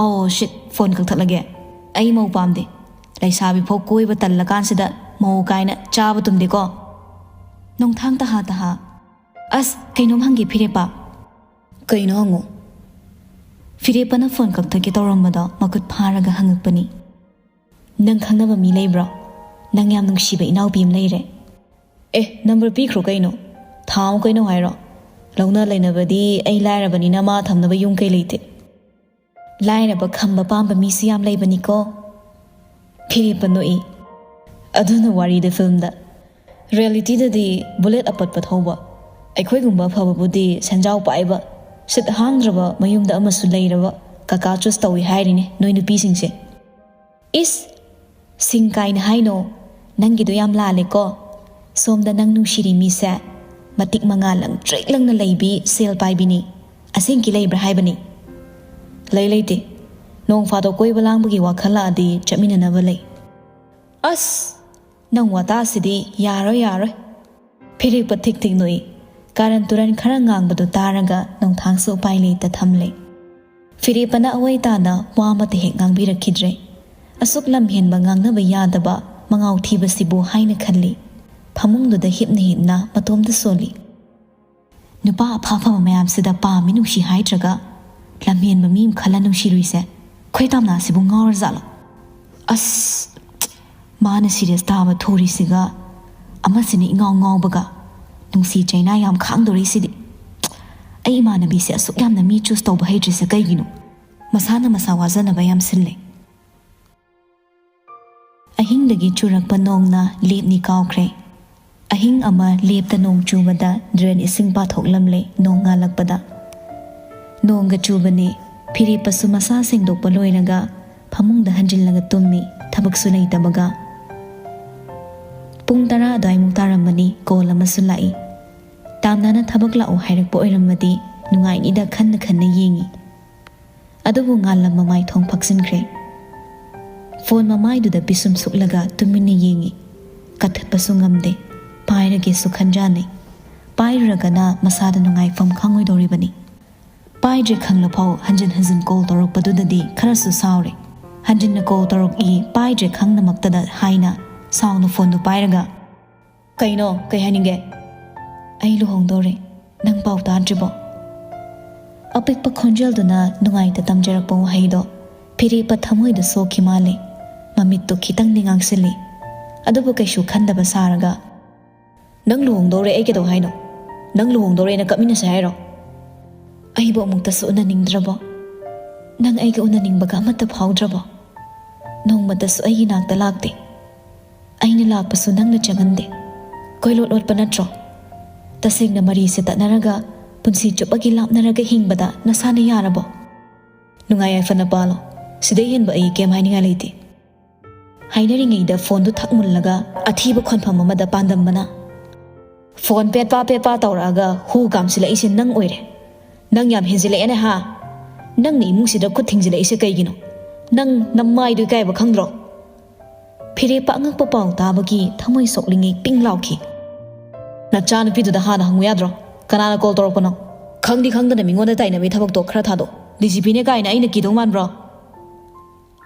"ꯑꯣ ꯁꯤꯠ, ꯐꯣꯟ ꯀꯛꯊꯠꯂꯒꯦ꯫ ꯑꯩ ꯃꯧ ꯄꯥꯝꯗꯦ꯫ ꯂꯩꯁꯥꯕꯤ ꯐꯥꯎ ꯀꯣꯏꯕ ꯇꯜꯂꯀꯥꯟꯁꯤꯗ ꯃꯧ ꯀꯥꯏꯅ ꯆꯥꯕ ꯇꯨꯝꯗꯦꯀꯣ꯫" ꯅꯣꯡꯊꯥꯡ ꯇꯍꯥ ꯇꯍꯥ꯫ ꯑꯁ, ꯀꯩꯅꯣꯝ ꯍꯪꯒꯦ ꯐꯤꯔꯦꯞꯄ꯫ ꯀꯩꯅꯣ ꯍꯪꯉꯣ꯫ ꯐꯤꯔꯦꯞꯄꯅ ꯐꯣꯟ ꯀꯛꯊꯠꯀꯦ ꯇꯧꯔꯝꯕꯗꯣ ꯃꯈꯨꯠ ꯐꯥꯔꯒ ꯍꯪꯉꯛꯄꯅꯤ꯫ ꯅꯪ ꯈꯪꯅꯕ ꯃꯤ ꯂꯩꯕ꯭ꯔꯣ? ꯅꯪ ꯌꯥꯝ ꯅꯨꯡꯁꯤꯕ ꯏꯅꯥꯎꯄꯤ ꯑꯃ ꯂꯩꯔꯦ꯫ ꯑꯦ, ꯅꯝꯕꯔ ꯄꯤꯈ꯭ꯔꯣ ꯀꯩꯅꯣ꯫ ꯊꯥꯎ ꯀꯩꯅꯣ ꯍꯥꯏꯔꯣ꯫ ꯂꯧꯅ ꯂꯩꯅꯕꯗꯤ ꯑꯩ ꯂꯥꯏꯔꯕꯅꯤꯅ ꯃꯥ ꯊꯝꯅꯕ ꯌꯨꯝ ꯀꯩ ꯂꯩꯇꯦ꯫ ꯂꯥꯏꯔꯕ ꯈꯝꯕ ꯄꯥꯝꯕ ꯃꯤꯁꯨ ꯌꯥꯝ ꯂꯩꯕꯅꯤꯀꯣ꯫ ꯐꯤꯔꯦꯞꯄ ꯅꯣꯛꯏ꯫ ꯑꯗꯨꯅ ꯋꯥꯔꯤꯗ ꯐꯤꯂꯝꯗ꯫ ꯔꯤꯌꯦꯂꯤꯇꯤꯗꯗꯤ ꯕꯨꯂꯦꯠ ꯑꯄꯠꯄ ꯊꯧꯕ, ꯑꯩꯈꯣꯏꯒꯨꯝꯕ ꯑꯐꯕꯕꯨꯗꯤ ꯁꯦꯟꯖꯥꯎ ꯄꯥꯏꯕ, ꯁꯤꯠ ꯍꯥꯡꯗ꯭ꯔꯕ ꯃꯌꯨꯝꯗ ꯑꯃꯁꯨ ꯂꯩꯔꯕ ꯀꯀꯥ ꯆꯨꯁ ꯇꯧꯏ ꯍꯥꯏꯔꯤꯅꯦ ꯅꯣꯏ ꯅꯨꯄꯤꯁꯤꯡꯁꯦ꯫ ꯏꯁ! ꯁꯤꯡ ꯀꯥꯏꯅ ꯍꯥꯏꯅꯣ? ꯅꯪꯒꯤꯗꯣ ꯌꯥꯝ ꯂꯥꯜꯂꯦꯀꯣ꯫ ꯁꯣꯝꯗ ꯅꯪ ꯅꯨꯡꯁꯤꯔꯤ ꯃꯤꯁꯦ ꯃꯇꯤꯛ ꯃꯉꯥ ꯂꯪꯇ꯭ꯔꯤꯛ ꯂꯪꯅ ꯂꯩꯕꯤ ꯁꯦꯜ ꯄꯥꯏꯕꯤꯅꯤ꯫ ꯑꯁꯦꯡꯀꯤ ꯂꯩꯕ꯭ꯔꯥ ꯍꯥꯏꯕꯅꯤ꯫ ꯂꯩ ꯂꯩꯇꯦ꯫ ꯅꯣꯡ ꯐꯥꯗꯣꯛ ꯀꯣꯏꯕ ꯂꯥꯡꯕꯒꯤ ꯋꯥꯈꯜ ꯂꯥꯛꯑꯗꯤ ꯆꯠꯃꯤꯟꯅꯅꯕ ꯂꯩ꯫ ꯑꯁ! ꯅꯪ ꯋꯥꯇꯥꯁꯤꯗꯤ ꯌꯥꯔꯣꯏ ꯌꯥꯔꯣꯏ꯫ ꯐꯤꯔꯦꯞꯄ ꯊꯤꯛ ꯊꯤꯛ ꯅꯣꯛꯏ꯫ ꯀꯥꯔꯟ ꯇꯨꯔꯟ ꯈꯔ ꯉꯥꯡꯕꯗꯨ ꯇꯥꯔꯒ ꯅꯣꯡꯊꯥꯡꯁꯨ ꯎꯄꯥꯏ ꯂꯩꯇ ꯊꯝꯂꯦ꯫ ꯐꯤꯔꯦꯞꯄꯅ ꯑꯑꯣꯏ ꯇꯥꯅ ꯋꯥ ꯑꯃꯠꯇ ꯍꯦꯛ ꯉꯥꯡꯕꯤꯔꯛꯈꯤꯗ꯭ꯔꯦ꯫ ꯑꯁꯨꯛ ꯂꯝꯍꯦꯟꯕ ꯉꯥꯡꯅꯕ ꯌꯥꯗꯕ ꯃꯉꯥꯎ ꯊꯤꯕꯁꯤꯕꯨ ꯍꯥꯏꯅ ꯈꯜꯂꯤ꯫ ꯐꯃꯨꯡꯗꯨꯗ ꯍꯤꯞꯅ ꯍꯤꯞꯅ ꯃꯇꯣꯝꯇ ꯁꯣꯜꯂꯤ꯫ ꯅꯨꯄꯥ ꯑꯐ ꯑꯐꯕ ꯃꯌꯥꯝꯁꯤꯗ ꯄꯥꯝꯃꯤ ꯅꯨꯡꯁꯤ ꯍꯥꯏꯗ꯭ꯔꯒ ꯂꯝꯍꯦꯟꯕ ꯃꯤ ꯑꯃ ꯈꯜꯂ ꯅꯨꯡꯁꯤꯔꯨꯏꯁꯦ꯫ ꯑꯩꯈꯣꯏ ꯇꯝꯅꯥꯁꯤꯕꯨ ꯉꯥꯎꯔꯖꯥꯠꯂꯣ? ꯑꯁ! ꯃꯥꯅ ꯁꯤꯔꯤꯌꯁ ꯇꯥꯕ ꯊꯨꯔꯤꯁꯤꯒ ꯑꯃꯁꯤꯅ ꯏꯉꯥꯎ ꯉꯥꯎꯕꯒ꯫ ꯅꯨꯡꯁꯤ ꯆꯩꯅꯥ ꯌꯥꯝ ꯈꯥꯡꯗꯣꯔꯤꯁꯤꯗꯤ꯫ ꯑꯩ ꯏꯃꯥꯟꯅꯕꯤꯁꯦ ꯑꯁꯨꯛ ꯌꯥꯝꯅ ꯃꯤ ꯆꯨꯁ ꯇꯧꯕ ꯍꯩꯇ꯭ꯔꯤꯁꯦ ꯀꯩꯒꯤꯅꯣ? ꯃꯁꯥꯅ ꯃꯁꯥ ꯋꯥꯖꯅꯕ ꯌꯥꯝ ꯁꯤꯜꯂꯦ꯫ ꯑꯍꯤꯡꯗꯒꯤ ꯆꯨꯔꯛꯄ ꯅꯣꯡꯅ ꯂꯦꯞꯅꯤ ꯀꯥꯎꯈ꯭ꯔꯦ꯫ ꯑꯍꯤꯡ ꯑꯃ ꯂꯦꯞꯇ ꯅꯣꯡ ꯆꯨꯕꯗ ꯗ꯭ꯔꯦꯟ ꯏꯁꯤꯡ ꯄꯥꯊꯣꯛꯂꯝꯂꯦ ꯅꯣꯡ ꯉꯥꯜꯂꯛꯄꯗ꯫ ꯅꯣꯡꯒ ꯆꯨꯕꯅꯦ꯫ ꯐꯤꯔꯦꯞꯄꯁꯨ ꯃꯁꯥ ꯁꯦꯡꯗꯣꯛꯄ ꯂꯣꯏꯔꯒ ꯐꯃꯨꯡꯗ ꯍꯟꯖꯤꯜꯂꯒ ꯇꯨꯝꯃꯤ, ꯊꯕꯛꯁꯨ ꯂꯩꯇꯕꯒ꯫ ꯄꯨꯡ ꯇꯔꯥ ꯑꯗꯨꯋꯥꯏꯃꯨꯛ ꯇꯥꯔꯝꯃꯅꯤ, ꯀꯣꯜ ꯑꯃꯁꯨ ꯂꯥꯛꯏ꯫ ꯇꯥꯝꯅꯥꯅ ꯊꯕꯛ ꯂꯥꯛꯑꯣ ꯍꯥꯏꯔꯛꯄ ꯑꯣꯏꯔꯝꯃꯗꯤ ꯅꯨꯡꯉꯥꯏꯅꯤꯗ ꯈꯟꯅ ꯈꯟꯅ ꯌꯦꯡꯉꯤ꯫ ꯑꯗꯨꯕꯨ ꯉꯥꯜꯂꯝ ꯃꯃꯥꯏ ꯊꯣꯡ ꯐꯛꯆꯤꯟꯈ꯭ꯔꯦ꯫ ꯐꯣꯟ ꯃꯃꯥꯏꯗꯨꯗ ꯄꯤꯁꯨꯝ ꯁꯨꯛꯂꯒ ꯇꯨꯃꯤꯟꯅ ꯌꯦꯡꯉꯤ꯫ ꯀꯛꯊꯠꯄꯁꯨ ꯉꯝꯗꯦ꯫ ꯄꯥꯏꯔꯒꯦꯁꯨ ꯈꯟꯖꯥꯟꯅꯩ꯫ ꯄꯥꯏꯔꯨꯔꯒꯅ ꯃꯁꯥꯗ ꯅꯨꯡꯉꯥꯏꯐꯝ ꯈꯪꯉꯣꯏꯗꯧꯔꯤꯕꯅꯤ꯫ ꯄꯥꯏꯗ꯭ꯔꯦ ꯈꯪꯂꯐꯥꯎ ꯍꯟꯖꯤꯟ ꯍꯟꯖꯤꯟ ꯀꯣꯜ ꯇꯧꯔꯛꯄꯗꯨꯗꯗꯤ ꯈꯔꯁꯨ ꯁꯥꯎꯔꯦ꯫ ꯍꯟꯖꯤꯟꯅ ꯀꯣꯜ ꯇꯧꯔꯛꯏ, ꯄꯥꯏꯗ꯭ꯔꯦ ꯈꯪꯅꯃꯛꯇꯗ ꯍꯥꯏꯅ ꯁꯥꯎꯅ ꯐꯣꯟꯗꯨ ꯄꯥꯏꯔꯒ, "ꯀꯩꯅꯣ? ꯀꯩ ꯍꯥꯏꯅꯤꯡꯒꯦ?" "ꯑꯩ ꯂꯨꯍꯣꯡꯗꯧꯔꯦ꯫ ꯅꯪ ꯄꯥꯎ ꯇꯥꯗ꯭ꯔꯤꯕꯣ? ꯑꯄꯤꯛꯄ ꯈꯣꯟꯖꯦꯜꯗꯨꯅ ꯅꯨꯡꯉꯥꯏꯇ ꯇꯝꯖꯔꯛꯄ ꯋꯥꯍꯩꯗꯣ ꯐꯤꯔꯦꯞꯄ ꯊꯃꯣꯏꯗ ꯁꯣꯛꯈꯤ ꯃꯥꯜꯂꯤ꯫ ꯃꯃꯤꯠꯇꯨ ꯈꯤꯇꯪꯗꯤ ꯉꯥꯡꯁꯤꯜꯂꯤ꯫ ꯑꯗꯨꯕꯨ ꯀꯩꯁꯨ ꯈꯟꯗꯕ ꯁꯥꯔꯒ, "ꯅꯪ ꯂꯨꯍꯣꯡꯗꯧꯔꯦ, ꯑꯩ ꯀꯩꯗꯧ ꯍꯥꯏꯅꯣ? ꯅꯪ ꯂꯨꯍꯣꯡꯗꯧꯔꯦꯅ ꯀꯞꯃꯤꯟꯅꯁꯦ ꯍꯥꯏꯔꯣ? ꯑꯩꯕꯨ ꯑꯃꯨꯛꯇꯁꯨ ꯎꯅꯅꯤꯡꯗ꯭ꯔꯕꯣ? ꯅꯪ ꯑꯩꯒ ꯎꯅꯅꯤꯡꯕꯒ ꯑꯃꯠꯇ ꯐꯥꯎꯗ꯭ꯔꯕꯣ? ꯅꯣꯡꯃꯇꯁꯨ ꯑꯩꯒꯤ ꯅꯥꯛꯇ ꯂꯥꯛꯇꯦ꯫ ꯑꯩꯅ ꯂꯥꯛꯄꯁꯨ ꯅꯪꯅ ꯆꯪꯍꯟꯗꯦ꯫ ꯀꯣꯏꯂꯣꯠ ꯂꯣꯠꯄ ꯅꯠꯇ꯭ꯔꯣ? ꯇꯁꯦꯡꯅ ꯃꯔꯤꯁꯦ ꯇꯠꯅꯔꯒ ꯄꯨꯟꯁꯤ ꯆꯨꯞꯄꯒꯤ ꯂꯥꯞꯅꯔꯒ ꯍꯤꯡꯕꯗ ꯅꯁꯥꯅ ꯌꯥꯔꯕꯣ? ꯅꯨꯡꯉꯥꯏ ꯌꯥꯏꯐꯅ ꯄꯥꯜꯂꯣ꯫ ꯁꯤꯗꯩ ꯍꯦꯟꯕ ꯑꯩ ꯀꯩꯝ ꯍꯥꯏꯅꯤꯡꯉꯥꯏ ꯂꯩꯇꯦ꯫" ꯍꯥꯏꯅꯔꯤꯉꯩꯗ ꯐꯣꯟꯗꯨ ꯊꯛ ꯃꯨꯜꯂꯒ ꯑꯊꯤꯕ ꯈꯣꯟꯐꯝ ꯑꯃꯗ ꯄꯥꯟꯗꯝꯕꯅ, "ꯐꯣꯟ ꯄꯦꯠꯄꯥ ꯄꯦꯠꯄꯥ ꯇꯧꯔꯛꯑꯒ ꯍꯨ ꯀꯥꯝꯁꯤꯜꯂꯛꯏꯁꯦ ꯅꯪ ꯑꯣꯏꯔꯦ꯫ ꯅꯪ ꯌꯥꯝ ꯍꯦꯟꯖꯤꯜꯂꯛꯑꯦꯅꯦ ꯍꯥ? ꯅꯪꯅ ꯏꯃꯨꯡꯁꯤꯗ ꯈꯨꯠ ꯊꯤꯡꯖꯤꯜꯂꯛꯏꯁꯦ ꯀꯩꯒꯤꯅꯣ? ꯅꯪ ꯅꯃꯥꯏꯗꯨ ꯏꯀꯥꯏꯕ ꯈꯪꯗ꯭ꯔꯣ?" ꯐꯤꯔꯦꯞꯄ ꯑꯉꯛꯄ ꯄꯥꯎ ꯇꯥꯕꯒꯤ ꯊꯃꯣꯏ ꯁꯣꯛꯂꯤꯉꯩ ꯄꯤꯡ ꯂꯥꯎꯈꯤ꯫ "ꯅꯆꯥꯅꯨꯄꯤꯗꯨꯗ ꯍꯥꯟꯅ ꯍꯪꯉꯨ ꯌꯥꯗ꯭ꯔꯣ? ꯀꯅꯥꯅ ꯀꯣꯜ ꯇꯧꯔꯛꯄꯅꯣ? ꯈꯪꯗꯤ ꯈꯪꯗꯅ ꯃꯤꯉꯣꯟꯗ ꯇꯥꯏꯅꯕꯒꯤ ꯊꯕꯛꯇꯣ ꯈꯔ ꯊꯥꯗꯣꯛ꯫ ꯗꯤ ꯖꯤ ꯄꯤꯅꯦ ꯀꯥꯏꯅ ꯑꯩꯅ ꯀꯤꯗꯧ ꯃꯥꯟꯕ꯭ꯔꯣ?"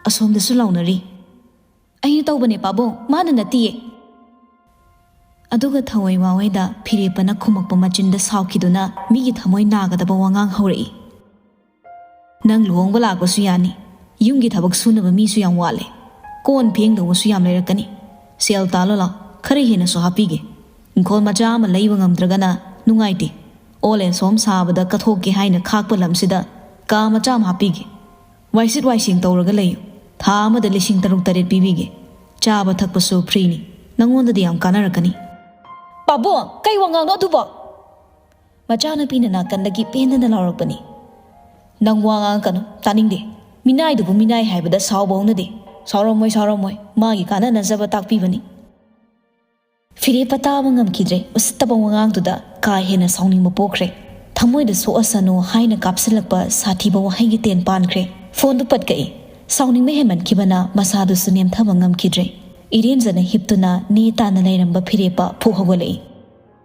ꯑꯁꯣꯝꯗꯁꯨ ꯂꯥꯎꯅꯔꯤ꯫ "ꯑꯩꯅ ꯇꯧꯕꯅꯦ ꯄꯥꯕꯨꯡ, ꯃꯥꯅ ꯅꯠꯇꯤꯌꯦ꯫" ꯑꯗꯨꯒ ꯊꯋꯥꯏ ꯋꯥꯋꯦꯗ ꯐꯤꯔꯦꯞꯄꯅ ꯈꯨꯝꯃꯛꯄ ꯃꯆꯤꯟꯗ ꯁꯥꯎꯈꯤꯗꯨꯅ ꯃꯤꯒꯤ ꯊꯃꯣꯏ ꯅꯥꯒꯗꯕ ꯋꯥꯉꯥꯡ ꯍꯧꯔꯛꯏ꯫ "ꯅꯪ ꯂꯨꯍꯣꯡꯕ ꯂꯥꯛꯄꯁꯨ ꯌꯥꯅꯤ꯫ ꯌꯨꯝꯒꯤ ꯊꯕꯛ ꯁꯨꯅꯕ ꯃꯤꯁꯨ ꯌꯥꯝ ꯋꯥꯠꯂꯦ꯫ ꯀꯣꯟ ꯐꯦꯡꯗꯧꯕꯁꯨ ꯌꯥꯝ ꯂꯩꯔꯛꯀꯅꯤ꯫ ꯁꯦꯜ ꯇꯥꯜꯂꯣ ꯂꯥꯎ, ꯈꯔ ꯍꯦꯟꯅꯁꯨ ꯍꯥꯞꯄꯤꯒꯦ꯫ ꯏꯪꯈꯣꯜ ꯃꯆꯥ ꯑꯃ ꯂꯩꯕ ꯉꯝꯗ꯭ꯔꯒꯅ ꯅꯨꯡꯉꯥꯏꯇꯦ꯫ ꯑꯣꯜ ꯑꯦꯟ ꯁꯣꯝ ꯁꯥꯕꯗ ꯀꯠꯊꯣꯛꯀꯦ ꯍꯥꯏꯅ ꯈꯥꯛꯄ ꯂꯝꯁꯤꯗ ꯀꯥ ꯃꯆꯥ ꯑꯃ ꯍꯥꯞꯄꯤꯒꯦ꯫ ꯋꯥꯏꯁꯤꯠ ꯋꯥꯏꯁꯦꯡ ꯇꯧꯔꯒ ꯂꯩꯌꯨ꯫ ꯊꯥ ꯑꯃꯗ ꯂꯤꯁꯤꯡ ꯇꯔꯨꯛ ꯇꯔꯦꯠ ꯄꯤꯕꯤꯒꯦ꯫ ꯆꯥꯕ ꯊꯛꯄꯁꯨ ꯐ꯭ꯔꯤꯅꯤ꯫ ꯅꯪꯉꯣꯟꯗꯗꯤ ꯌꯥꯝ ꯀꯥꯟꯅꯔꯛꯀꯅꯤ꯫" "ꯄꯥꯕꯨꯡ, ꯀꯩ ꯋꯥꯉꯥꯡꯅꯣ ꯑꯗꯨꯕꯣ?" ꯃꯆꯥꯅꯨꯄꯤꯅ ꯅꯥꯀꯟꯗꯒꯤ ꯄꯦꯟꯗꯅ ꯂꯥꯎꯔꯛꯄꯅꯤ꯫ "ꯅꯪ ꯋꯥ ꯉꯥꯡꯉꯛꯀꯅꯨ, ꯇꯥꯅꯤꯡꯗꯦ꯫ ꯃꯤꯅꯥꯏꯗꯨꯕꯨ ꯃꯤꯅꯥꯏ ꯍꯥꯏꯕꯗ ꯁꯥꯎꯕ ꯍꯧꯅꯗꯦ꯫" "ꯁꯥꯎꯔꯝꯃꯣꯏ, ꯁꯥꯎꯔꯝꯃꯣꯏ꯫ ꯃꯥꯒꯤ ꯀꯥꯟꯅꯅꯖꯕ ꯇꯥꯛꯄꯤꯕꯅꯤ꯫" ꯐꯤꯔꯦꯞꯄ ꯇꯥꯕ ꯉꯝꯈꯤꯗ꯭ꯔꯦ꯫ ꯎꯁꯤꯠꯇꯕ ꯋꯥꯉꯥꯡꯗꯨꯗ ꯀꯥ ꯍꯦꯟꯅ ꯁꯥꯎꯅꯤꯡꯕ ꯄꯣꯛꯈ꯭ꯔꯦ꯫ "ꯊꯃꯣꯏꯗ ꯁꯣꯛꯑꯁꯅꯨ" ꯍꯥꯏꯅ ꯀꯥꯞꯁꯤꯜꯂꯛꯄ ꯁꯥꯊꯤꯕ ꯋꯥꯍꯩꯒꯤ ꯇꯦꯟ ꯄꯥꯟꯈ꯭ꯔꯦ꯫ ꯐꯣꯟꯗꯨ ꯄꯠ ꯀꯛꯏ꯫ ꯁꯥꯎꯅꯤꯡꯕ ꯍꯦꯟꯃꯟꯈꯤꯕꯅ ꯃꯁꯥꯗꯨꯁꯨ ꯅꯦꯝꯊꯕ ꯉꯝꯈꯤꯗ꯭ꯔꯦ꯫ ꯏꯔꯦꯟꯖꯅ ꯍꯤꯞꯇꯨꯅ ꯅꯦ ꯇꯥꯅ ꯂꯩꯔꯝꯕ ꯐꯤꯔꯦꯞꯄ ꯐꯨꯛ ꯍꯧꯒꯠꯂꯛꯏ꯫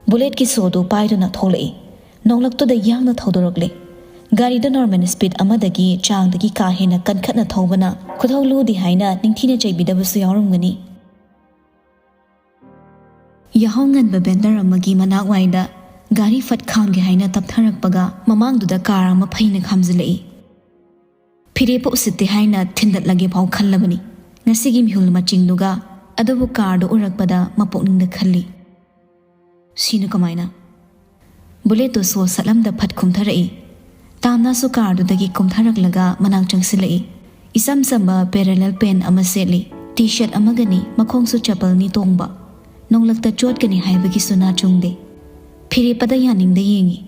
ꯕꯨꯂꯦꯠꯀꯤ ꯁꯣꯗꯨ ꯄꯥꯏꯗꯨꯅ ꯊꯣꯛꯂꯛꯏ꯫ ꯅꯣꯡꯂꯛꯇꯨꯗ ꯌꯥꯡꯅ ꯊꯧꯗꯣꯔꯛꯂꯦ꯫ ꯒꯥꯔꯤꯗ ꯅꯣꯔꯃꯦꯜ ꯁ꯭ꯄꯤꯗ ꯑꯃꯗꯒꯤ ꯆꯥꯡꯗꯒꯤ ꯀꯥ ꯍꯦꯟꯅ ꯀꯟꯈꯠꯅ ꯊꯧꯕꯅ ꯈꯨꯊꯧ ꯂꯨꯗꯦ ꯍꯥꯏꯅ ꯅꯤꯡꯊꯤꯅ ꯆꯩꯕꯤꯗꯕꯁꯨ ꯌꯥꯎꯔꯝꯒꯅꯤ꯫ ꯌꯥꯍꯧ ꯉꯟꯕ ꯕꯦꯟꯗꯔ ꯑꯃꯒꯤ ꯃꯅꯥꯛ ꯋꯥꯏꯗ ꯒꯥꯔꯤ ꯐꯠ ꯈꯥꯝꯒꯦ ꯍꯥꯏꯅ ꯇꯞꯊꯔꯛꯄꯒ ꯃꯃꯥꯡꯗꯨꯗ ꯀꯥꯔ ꯑꯃ ꯐꯩꯅ ꯈꯥꯝꯖꯤꯜꯂꯛꯏ꯫ ꯐꯤꯔꯦꯞꯄ ꯎꯁꯤꯠꯇꯦ ꯍꯥꯏꯅ ꯊꯤꯟꯗꯠꯂꯒꯦ ꯐꯥꯎ ꯈꯜꯂꯕꯅꯤ꯫ ꯉꯁꯤꯒꯤ ꯃꯤꯍꯨꯜ ꯃꯆꯤꯡꯗꯨꯒ꯫ ꯑꯗꯨꯕꯨ ꯀꯥꯔꯗꯨ ꯎꯔꯛꯄꯗ ꯃꯄꯨꯛꯅꯤꯡꯗ ꯈꯜꯂꯤ, "ꯁꯤꯅ ꯀꯃꯥꯏꯅ?" ꯕꯨꯂꯦꯠꯇꯨ ꯁꯣ ꯁꯠꯂꯝꯗ ꯐꯠ ꯈꯨꯝꯊꯔꯛꯏ꯫ ꯇꯥꯝꯅꯥꯁꯨ ꯀꯥꯔꯗꯨꯗꯒꯤ ꯀꯨꯝꯊꯔꯛꯂꯒ ꯃꯅꯥꯛ ꯆꯪꯁꯤꯜꯂꯛꯏ꯫ ꯏꯆꯝ ꯆꯝꯕ ꯄꯦꯔꯦꯂꯦꯜ ꯄꯦꯟ ꯑꯃ ꯁꯦꯠꯂꯤ꯫ ꯇꯤ ꯁꯔꯠ ꯑꯃꯒꯅꯤ, ꯃꯈꯣꯡꯁꯨ ꯆꯄꯜꯅꯤ ꯇꯣꯡꯕ꯫ ꯅꯣꯡꯂꯛꯇ ꯆꯣꯠꯀꯅꯤ ꯍꯥꯏꯕꯒꯤꯁꯨ ꯅꯥꯆꯨꯡꯗꯦ꯫ ꯐꯤꯔꯦꯞꯄꯗ ꯌꯥꯅꯤꯡꯗ ꯌꯦꯡꯉꯤ꯫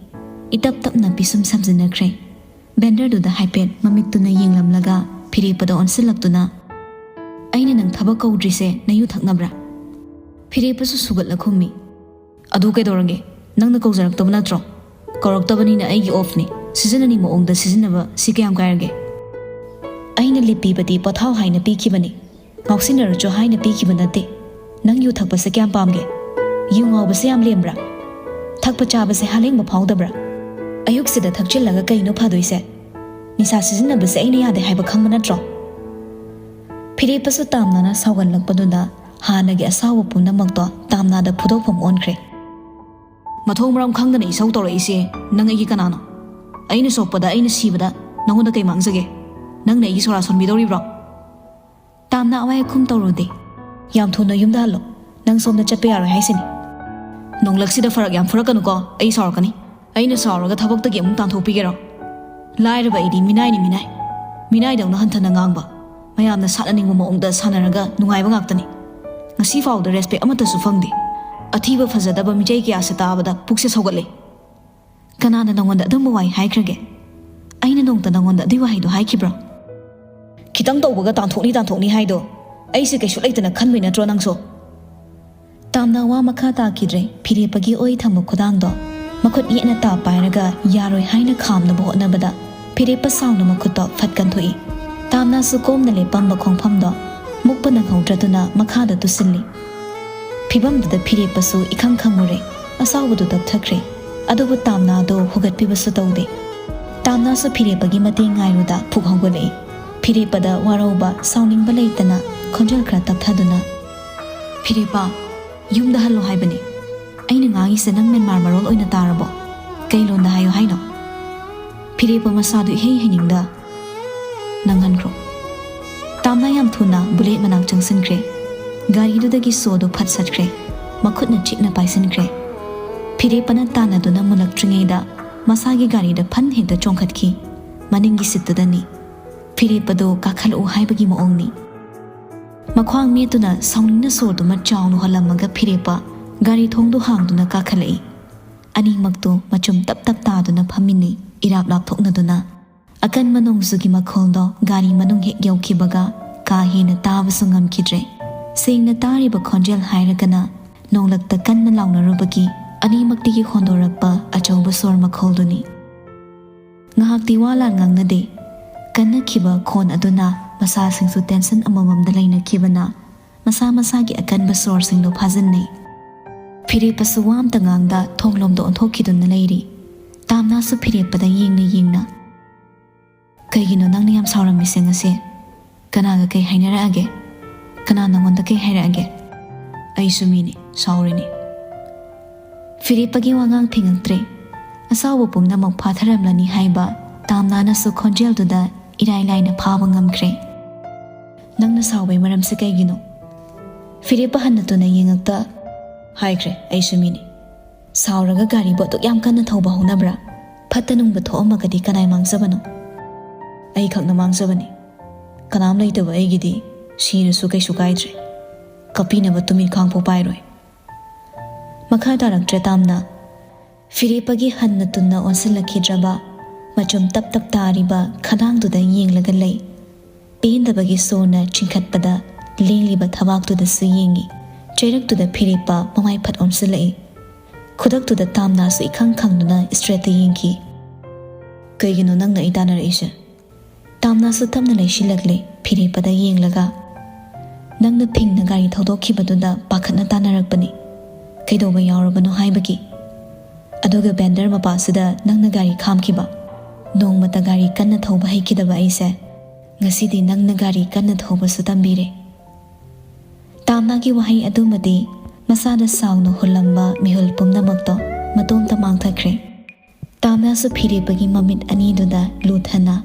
ꯏꯇꯞ ꯇꯞꯅ ꯄꯤꯁꯨꯝ ꯁꯝꯖꯤꯟꯅꯈ꯭ꯔꯦ꯫ ꯕꯦꯟꯗꯔꯗꯨꯗ ꯍꯥꯏꯐꯦꯠ ꯃꯃꯤꯠꯇꯨꯅ ꯌꯦꯡꯂꯝꯂꯒ ꯐꯤꯔꯦꯞꯄꯗ ꯑꯣꯟꯁꯤꯜꯂꯛꯇꯨꯅ, "ꯑꯩꯅ ꯅꯪ ꯊꯕꯛ ꯀꯧꯗ꯭ꯔꯤꯁꯦ ꯅꯌꯨ ꯊꯛꯅꯕ꯭ꯔꯥ?" ꯐꯤꯔꯦꯞꯄꯁꯨ ꯁꯨꯒꯠꯂ ꯈꯨꯝꯃꯤ, "ꯑꯗꯨ ꯀꯩꯗꯧꯔꯒꯦ? ꯅꯪꯅ ꯀꯧꯖꯔꯛꯇꯕ ꯅꯠꯇ꯭ꯔꯣ? ꯀꯧꯔꯛꯇꯕꯅꯤꯅ ꯑꯩꯒꯤ ꯑꯣꯐꯅꯤ꯫ ꯁꯤꯖꯤꯟꯅꯅꯤꯡ ꯃꯑꯣꯡꯗ ꯁꯤꯖꯤꯟꯅꯕ ꯁꯤ ꯀꯌꯥꯝ ꯀꯥꯏꯔꯒꯦ?" "ꯑꯩꯅ ꯂꯤꯞꯄꯤꯕꯗꯤ ꯄꯣꯊꯥꯎ ꯍꯥꯏꯅ ꯄꯤꯈꯤꯕꯅꯤ, ꯉꯥꯎꯁꯤꯟꯅꯔꯨꯆꯣ ꯍꯥꯏꯅ ꯄꯤꯈꯤꯕ ꯅꯠꯇꯦ꯫ ꯅꯪ ꯌꯨ ꯊꯛꯄꯁꯦ ꯀꯌꯥꯝ ꯄꯥꯝꯒꯦ? ꯌꯨ ꯉꯥꯎꯕꯁꯦ ꯌꯥꯝ ꯂꯦꯝꯕ꯭ꯔꯥ? ꯊꯛꯄ ꯆꯥꯕꯁꯦ ꯍꯥꯂꯦꯡꯕ ꯐꯥꯎꯗꯕ꯭ꯔꯥ? ꯑꯌꯨꯛꯁꯤꯗ ꯊꯛꯆꯤꯜꯂꯒ ꯀꯩꯅꯣ ꯐꯗꯣꯏꯁꯦ? ꯅꯤꯁꯥ ꯁꯤꯖꯤꯟꯅꯕꯁꯦ ꯑꯩꯅ ꯌꯥꯗꯦ ꯍꯥꯏꯕ ꯈꯪꯕ ꯅꯠꯇ꯭ꯔꯣ?" ꯐꯤꯔꯦꯞꯄꯁꯨ ꯇꯥꯝꯅꯥꯅ ꯁꯥꯎꯒꯠꯂꯛꯄꯗꯨꯗ ꯍꯥꯟꯅꯒꯤ ꯑꯁꯥꯎꯕ ꯄꯨꯝꯅꯃꯛꯇꯣ ꯇꯥꯝꯅꯥꯗ ꯐꯨꯗꯣꯛꯐꯝ ꯑꯣꯟꯈ꯭ꯔꯦ꯫ "ꯃꯊꯣꯡ ꯃꯔꯝ ꯈꯪꯗꯅ ꯏꯁꯧ ꯇꯧꯔꯛꯏꯁꯦ ꯅꯪ ꯑꯩꯒꯤ ꯀꯅꯥꯅꯣ? ꯑꯩꯅ ꯁꯣꯛꯄꯗ, ꯑꯩꯅ ꯁꯤꯕꯗ ꯅꯪꯉꯣꯟꯗ ꯀꯩ ꯃꯥꯡꯖꯒꯦ? ꯅꯪꯅ ꯑꯩꯒꯤ ꯁꯣꯔꯥ ꯁꯣꯟꯕꯤꯗꯧꯔꯤꯕ꯭ꯔꯣ?" ꯇꯥꯝꯅꯥ ꯑꯋꯥꯏ ꯑꯈꯨꯝ ꯇꯧꯔꯨꯗꯦ꯫ "ꯌꯥꯝ ꯊꯨꯅ ꯌꯨꯝꯗ ꯍꯜꯂꯣ꯫ ꯅꯪ ꯁꯣꯝꯗ ꯆꯠꯄ ꯌꯥꯔꯣꯏ ꯍꯥꯏꯁꯤꯅꯤ꯫ ꯅꯣꯡꯂꯛꯁꯤꯗ ꯐꯔꯛ ꯌꯥꯝ ꯐꯨꯔꯛꯀꯅꯨꯀꯣ, ꯑꯩ ꯁꯥꯎꯔꯛꯀꯅꯤ꯫ ꯑꯩꯅ ꯁꯥꯎꯔꯒ ꯊꯕꯛꯇꯒꯤ ꯑꯃꯨꯛ ꯇꯥꯟꯊꯣꯛꯄꯤꯒꯦꯔꯣ? ꯂꯥꯏꯔꯕ ꯑꯩꯗꯤ ꯃꯤꯅꯥꯏꯅꯤ, ꯃꯤꯅꯥꯏ꯫ ꯃꯤꯅꯥꯏꯗꯧꯅ ꯍꯟꯊꯅ ꯉꯥꯡꯕ, ꯃꯌꯥꯝꯅ ꯁꯥꯟꯅꯅꯤꯡꯕ ꯃꯑꯣꯡꯗ ꯁꯥꯟꯅꯔꯒ ꯅꯨꯡꯉꯥꯏꯕ ꯉꯥꯛꯇꯅꯤ꯫ ꯉꯁꯤ ꯐꯥꯎꯗ ꯔꯦꯁꯄꯦꯛ ꯑꯃꯠꯇꯁꯨ ꯐꯪꯗꯦ꯫ ꯑꯊꯤꯕ ꯐꯖꯗꯕ ꯃꯤꯆꯩ ꯀꯌꯥꯁꯦ ꯇꯥꯕꯗ ꯄꯨꯛꯁꯦ ꯁꯧꯒꯠꯂꯦ꯫ ꯀꯅꯥꯅ ꯅꯪꯉꯣꯟꯗ ꯑꯗꯨꯝꯕ ꯋꯥꯍꯩ ꯍꯥꯏꯈ꯭ꯔꯒꯦ? ꯑꯩꯅ ꯅꯣꯡꯇ ꯅꯪꯉꯣꯟꯗ ꯑꯗꯨꯏ ꯋꯥꯍꯩꯗꯣ ꯍꯥꯏꯈꯤꯕ꯭ꯔꯣ?" "ꯈꯤꯇꯪ ꯇꯧꯕꯒ ꯇꯥꯟꯊꯣꯛꯅꯤ, ꯇꯥꯟꯊꯣꯛꯅꯤ ꯍꯥꯏꯗꯣ ꯑꯩꯁꯦ ꯀꯩꯁꯨ ꯂꯩꯇꯅ ꯈꯟꯕꯩ ꯅꯠꯇ꯭ꯔꯣ ꯅꯪꯁꯨ?" ꯇꯥꯝꯅꯥ ꯋꯥ ꯃꯈꯥ ꯇꯥꯈꯤꯗ꯭ꯔꯦ꯫ ꯐꯤꯔꯦꯞꯄꯒꯤ ꯑꯣꯏ ꯊꯝꯕ ꯈꯨꯗꯥꯡꯗꯣ ꯃꯈꯨꯠ ꯌꯦꯠꯅ ꯇꯥ ꯄꯥꯏꯔꯒ ꯌꯥꯔꯣꯏ ꯍꯥꯏꯅ ꯈꯥꯝꯅꯕ ꯍꯣꯠꯅꯕꯗ ꯐꯤꯔꯦꯞꯄ ꯁꯥꯎꯅ ꯃꯈꯨꯠꯇꯣ ꯐꯠ ꯀꯟꯊꯣꯛꯏ꯫ ꯇꯥꯝꯅꯥꯁꯨ ꯀꯣꯝꯅ ꯂꯦꯞꯄꯝꯕ ꯈꯣꯡꯐꯝꯗꯣ ꯃꯨꯛꯄ ꯅꯪꯍꯧꯗ꯭ꯔꯗꯨꯅ ꯃꯈꯥꯗ ꯇꯨꯁꯤꯜꯂꯤ꯫ ꯐꯤꯕꯝꯗꯨꯗ ꯐꯤꯔꯦꯞꯄꯁꯨ ꯏꯈꯪ ꯈꯪꯉꯨꯔꯦ꯫ ꯑꯁꯥꯎꯕꯗꯨ ꯇꯞꯊꯈ꯭ꯔꯦ꯫ ꯑꯗꯨꯕꯨ ꯇꯥꯝꯅꯥꯗꯣ ꯍꯨꯒꯠꯄꯤꯕꯁꯨ ꯇꯧꯗꯦ꯫ ꯇꯥꯝꯅꯥꯁꯨ ꯐꯤꯔꯦꯞꯄꯒꯤ ꯃꯇꯦꯡ ꯉꯥꯏꯔꯨꯗ ꯐꯨꯛ ꯍꯧꯒꯠꯂꯛꯏ꯫ ꯐꯤꯔꯦꯞꯄꯗ ꯋꯥꯔꯧꯕ, ꯁꯥꯎꯅꯤꯡꯕ ꯂꯩꯇꯅ ꯈꯣꯟꯖꯦꯜ ꯈꯔ ꯇꯞꯊꯗꯨꯅ, "ꯐꯤꯔꯦꯞꯄ, ꯌꯨꯝꯗ ꯍꯜꯂꯣ ꯍꯥꯏꯕꯅꯤ꯫ ꯑꯩꯅ ꯉꯥꯡꯉꯤꯁꯦ ꯅꯪ ꯃ꯭ꯌꯥꯟꯃꯥꯔ ꯃꯔꯣꯜ ꯑꯣꯏꯅ ꯇꯥꯔꯕꯣ? ꯀꯩ ꯂꯣꯟꯗ ꯍꯥꯏꯌꯣ ꯍꯥꯏꯅꯣ? ꯐꯤꯔꯦꯞꯄ ꯃꯁꯥꯗꯨ ꯏꯍꯩ ꯍꯩꯅꯤꯡꯗ ꯅꯪꯍꯟꯈ꯭ꯔꯣ꯫ ꯇꯥꯝꯅ ꯌꯥꯝ ꯊꯨꯅ ꯕꯨꯂꯦꯠ ꯃꯅꯥꯛ ꯆꯪꯁꯤꯟꯈ꯭ꯔꯦ꯫ ꯒꯥꯔꯤꯗꯨꯗꯒꯤ ꯁꯣꯗꯨ ꯐꯠ ꯁꯠꯈ꯭ꯔꯦ꯫ ꯃꯈꯨꯠꯅ ꯆꯤꯛꯅ ꯄꯥꯏꯁꯤꯟꯈ꯭ꯔꯦ꯫ ꯐꯤꯔꯦꯞꯄꯅ ꯇꯥꯟꯅꯗꯨꯅ ꯃꯨꯜꯂꯛꯇ꯭ꯔꯤꯉꯩꯗ ꯃꯁꯥꯒꯤ ꯒꯥꯔꯤꯗ ꯐꯟ ꯍꯦꯛꯇ ꯆꯣꯡꯈꯠꯈꯤ꯫ ꯃꯅꯤꯡꯒꯤ ꯁꯤꯠꯇꯨꯗꯅꯤ꯫ ꯐꯤꯔꯦꯞꯄꯗꯣ ꯀꯥꯈꯠꯂꯛꯎ ꯍꯥꯏꯕꯒꯤ ꯃꯑꯣꯡꯅꯤ꯫ ꯃꯈ꯭ꯋꯥꯡ ꯃꯦꯠꯇꯨꯅ ꯁꯥꯎꯅꯤꯡꯅ ꯁꯣꯔꯗꯨꯃ ꯆꯥꯎꯅ ꯍꯣꯜꯂꯝꯃꯒ ꯐꯤꯔꯦꯞꯄ ꯒꯥꯔꯤ ꯊꯣꯡꯗꯨ ꯍꯥꯡꯗꯨꯅ ꯀꯥꯈꯠꯂꯛꯏ꯫ ꯑꯅꯤꯃꯛꯇꯨ ꯃꯆꯨꯝ ꯇꯞ ꯇꯞ ꯇꯥꯗꯨꯅ ꯐꯝꯃꯤꯟꯅꯩ, ꯏꯔꯥꯞ ꯂꯥꯞꯊꯣꯛꯅꯗꯨꯅ꯫ ꯑꯀꯟꯕ ꯅꯣꯡꯖꯨꯒꯤ ꯃꯈꯣꯜꯗꯣ ꯒꯥꯔꯤ ꯃꯅꯨꯡ ꯍꯦꯛ ꯌꯧꯈꯤꯕꯒ ꯀꯥ ꯍꯦꯟꯅ ꯇꯥꯕꯁꯨ ꯉꯝꯈꯤꯗ꯭ꯔꯦ꯫ ꯁꯦꯡꯅ ꯇꯥꯔꯤꯕ ꯈꯣꯟꯖꯦꯜ ꯍꯥꯏꯔꯒꯅ ꯅꯣꯡꯂꯛꯇ ꯀꯟꯅ ꯂꯥꯎꯅꯔꯨꯕꯒꯤ ꯑꯅꯤꯃꯛꯇꯒꯤ ꯍꯣꯟꯗꯣꯔꯛꯄ ꯑꯆꯧꯕ ꯁꯣꯔ ꯃꯈꯣꯜꯗꯨꯅꯤ꯫ ꯉꯥꯏꯍꯥꯛꯇꯤ ꯋꯥ ꯂꯥꯟ ꯉꯥꯡꯅꯗꯦ꯫ ꯀꯟꯅꯈꯤꯕ ꯈꯣꯟ ꯑꯗꯨꯅ ꯃꯁꯥꯁꯤꯡꯁꯨ ꯇꯦꯟꯁꯟ ꯑꯃꯃꯝꯗ ꯂꯩꯅꯈꯤꯕꯅ ꯃꯁꯥ ꯃꯁꯥꯒꯤ ꯑꯀꯟꯕ ꯁꯣꯔꯁꯤꯡꯗꯣ ꯐꯥꯖꯤꯟꯅꯩ꯫ ꯐꯤꯔꯦꯞꯄꯁꯨ ꯋꯥ ꯑꯝꯇ ꯉꯥꯡꯗ ꯊꯣꯡꯂꯣꯝꯗ ꯑꯣꯟꯊꯣꯛꯈꯤꯗꯨꯅ ꯂꯩꯔꯤ꯫ ꯇꯥꯝꯅꯥꯁꯨ ꯐꯤꯔꯦꯞꯄꯗ ꯌꯦꯡꯅ ꯌꯦꯡꯅ, "ꯀꯩꯒꯤꯅꯣ ꯅꯪꯅ ꯌꯥꯝ ꯁꯥꯎꯔꯝꯃꯤꯁꯦ ꯉꯁꯤ? ꯀꯅꯥꯒ ꯀꯩ ꯍꯥꯏꯅꯔꯛꯑꯒꯦ? ꯀꯅꯥ ꯅꯪꯉꯣꯟꯗ ꯀꯩ ꯍꯥꯏꯔꯛꯑꯒꯦ?" "ꯑꯩꯁꯨ ꯃꯤꯅꯤ, ꯁꯥꯎꯔꯤꯅꯤ꯫" ꯐꯤꯔꯦꯞꯄꯒꯤ ꯋꯥꯉꯥꯡ ꯐꯤꯉꯛꯇ꯭ꯔꯦ꯫ ꯑꯁꯥꯎꯕ ꯄꯨꯝꯅꯃꯛ ꯐꯥꯊꯔꯝꯂꯅꯤ ꯍꯥꯏꯕ ꯇꯥꯝꯅꯥꯅꯁꯨ ꯈꯣꯟꯖꯦꯜꯗꯨꯗ ꯏꯔꯥꯏ ꯂꯥꯏꯅ ꯐꯥꯕ ꯉꯝꯈ꯭ꯔꯦ꯫ "ꯅꯪꯅ ꯁꯥꯎꯕꯩ ꯃꯔꯝꯁꯦ ꯀꯩꯒꯤꯅꯣ?" ꯐꯤꯔꯦꯞꯄ ꯍꯟꯅ ꯇꯨꯅ ꯌꯦꯡꯉꯛꯇ, "ꯍꯥꯏꯈ꯭ꯔꯦ, ꯑꯩꯁꯨ ꯃꯤꯅꯤ꯫ ꯁꯥꯎꯔꯒ ꯒꯥꯔꯤꯕꯨ ꯑꯗꯨꯛ ꯌꯥꯝ ꯀꯟꯅ ꯊꯧꯕ ꯍꯧꯅꯕ꯭ꯔꯥ? ꯐꯠꯇ ꯅꯨꯡꯗ ꯊꯣꯛꯑꯝꯃꯒꯗꯤ ꯀꯅꯥꯏ ꯃꯥꯡꯖꯕꯅꯣ? ꯑꯩꯈꯛꯅ ꯃꯥꯡꯖꯕꯅꯤ꯫ ꯀꯅꯥꯝ ꯂꯩꯇꯕ ꯑꯩꯒꯤꯗꯤ ꯁꯤꯔꯁꯨ ꯀꯩꯁꯨ ꯀꯥꯏꯗ꯭ꯔꯦ꯫ ꯀꯞꯄꯤꯅꯕ ꯇꯨꯃꯤꯠ ꯈꯥꯡꯐꯥꯎ ꯄꯥꯏꯔꯣꯏ꯫" ꯃꯈꯥ ꯇꯥꯔꯛꯇ꯭ꯔꯦ ꯇꯥꯝꯅ꯫ ꯐꯤꯔꯦꯞꯄꯒꯤ ꯍꯟꯅ ꯇꯨꯟꯅ ꯑꯣꯟꯁꯤꯜꯂꯛꯈꯤꯗ꯭ꯔꯕ ꯃꯆꯨꯝ ꯇꯞ ꯇꯞ ꯇꯥꯔꯤꯕ ꯈꯗꯥꯡꯗꯨꯗ ꯌꯦꯡꯂꯒ ꯂꯩ꯫ ꯄꯦꯟꯗꯕꯒꯤ ꯁꯣꯔꯅ ꯆꯤꯡꯈꯠꯄꯗ ꯂꯦꯡꯂꯤꯕ ꯊꯕꯥꯛꯇꯨꯗꯁꯨ ꯌꯦꯡꯏ꯫ ꯆꯩꯔꯛꯇꯨꯗ ꯐꯤꯔꯦꯞꯄ ꯃꯃꯥꯏ ꯐꯠ ꯑꯣꯟꯁꯤꯜꯂꯛꯏ꯫ ꯈꯨꯗꯛꯇꯨꯗ ꯇꯥꯝꯅꯥꯁꯨ ꯏꯈꯪ ꯈꯪꯗꯨꯅ ꯏꯁꯇ꯭ꯔꯦꯠꯇ ꯌꯦꯡꯈꯤ꯫ "ꯀꯩꯒꯤꯅꯣ ꯅꯪꯅ ꯑꯩ ꯇꯥꯟꯅꯔꯛꯏꯁꯦ?" ꯇꯥꯝꯅꯥꯁꯨ ꯇꯞꯅ ꯂꯩꯁꯤꯜꯂꯛꯂꯦ ꯐꯤꯔꯦꯞꯄꯗ ꯌꯦꯡꯂꯒ꯫ "ꯅꯪꯅ ꯐꯤꯡꯅ ꯒꯥꯔꯤ ꯊꯧꯗꯣꯛꯈꯤꯕꯗꯨꯗ ꯄꯥꯈꯠꯅ ꯇꯥꯟꯅꯔꯛꯄꯅꯤ꯫ ꯀꯩꯗꯧꯕ ꯌꯥꯎꯔꯕꯅꯣ ꯍꯥꯏꯕꯒꯤ꯫ ꯑꯗꯨꯒ ꯕꯦꯟꯗꯔ ꯃꯄꯥꯁꯤꯗ ꯅꯪꯅ ꯒꯥꯔꯤ ꯈꯥꯝꯈꯤꯕ꯫ ꯅꯣꯡꯃꯇ ꯒꯥꯔꯤ ꯀꯟꯅ ꯊꯧꯕ ꯍꯩꯈꯤꯗꯕ ꯑꯩꯁꯦ ꯉꯁꯤꯗꯤ ꯅꯪꯅ ꯒꯥꯔꯤ ꯀꯟꯅ ꯊꯧꯕꯁꯨ ꯇꯝꯕꯤꯔꯦ꯫" ꯇꯥꯝꯅꯥꯒꯤ ꯋꯥꯍꯩ ꯑꯗꯨꯃꯗꯤ ꯃꯁꯥꯗ ꯁꯥꯎꯅ ꯍꯨꯜꯂꯝꯕ ꯃꯤꯍꯨꯜ ꯄꯨꯝꯅꯃꯛꯇꯣ ꯃꯇꯣꯝꯇ ꯃꯥꯡꯊꯈ꯭ꯔꯦ꯫ ꯇꯥꯝꯅꯥꯁꯨ ꯐꯤꯔꯦꯞꯄꯒꯤ ꯃꯃꯤꯠ ꯑꯅꯤꯗꯨꯗ ꯂꯨꯊꯅ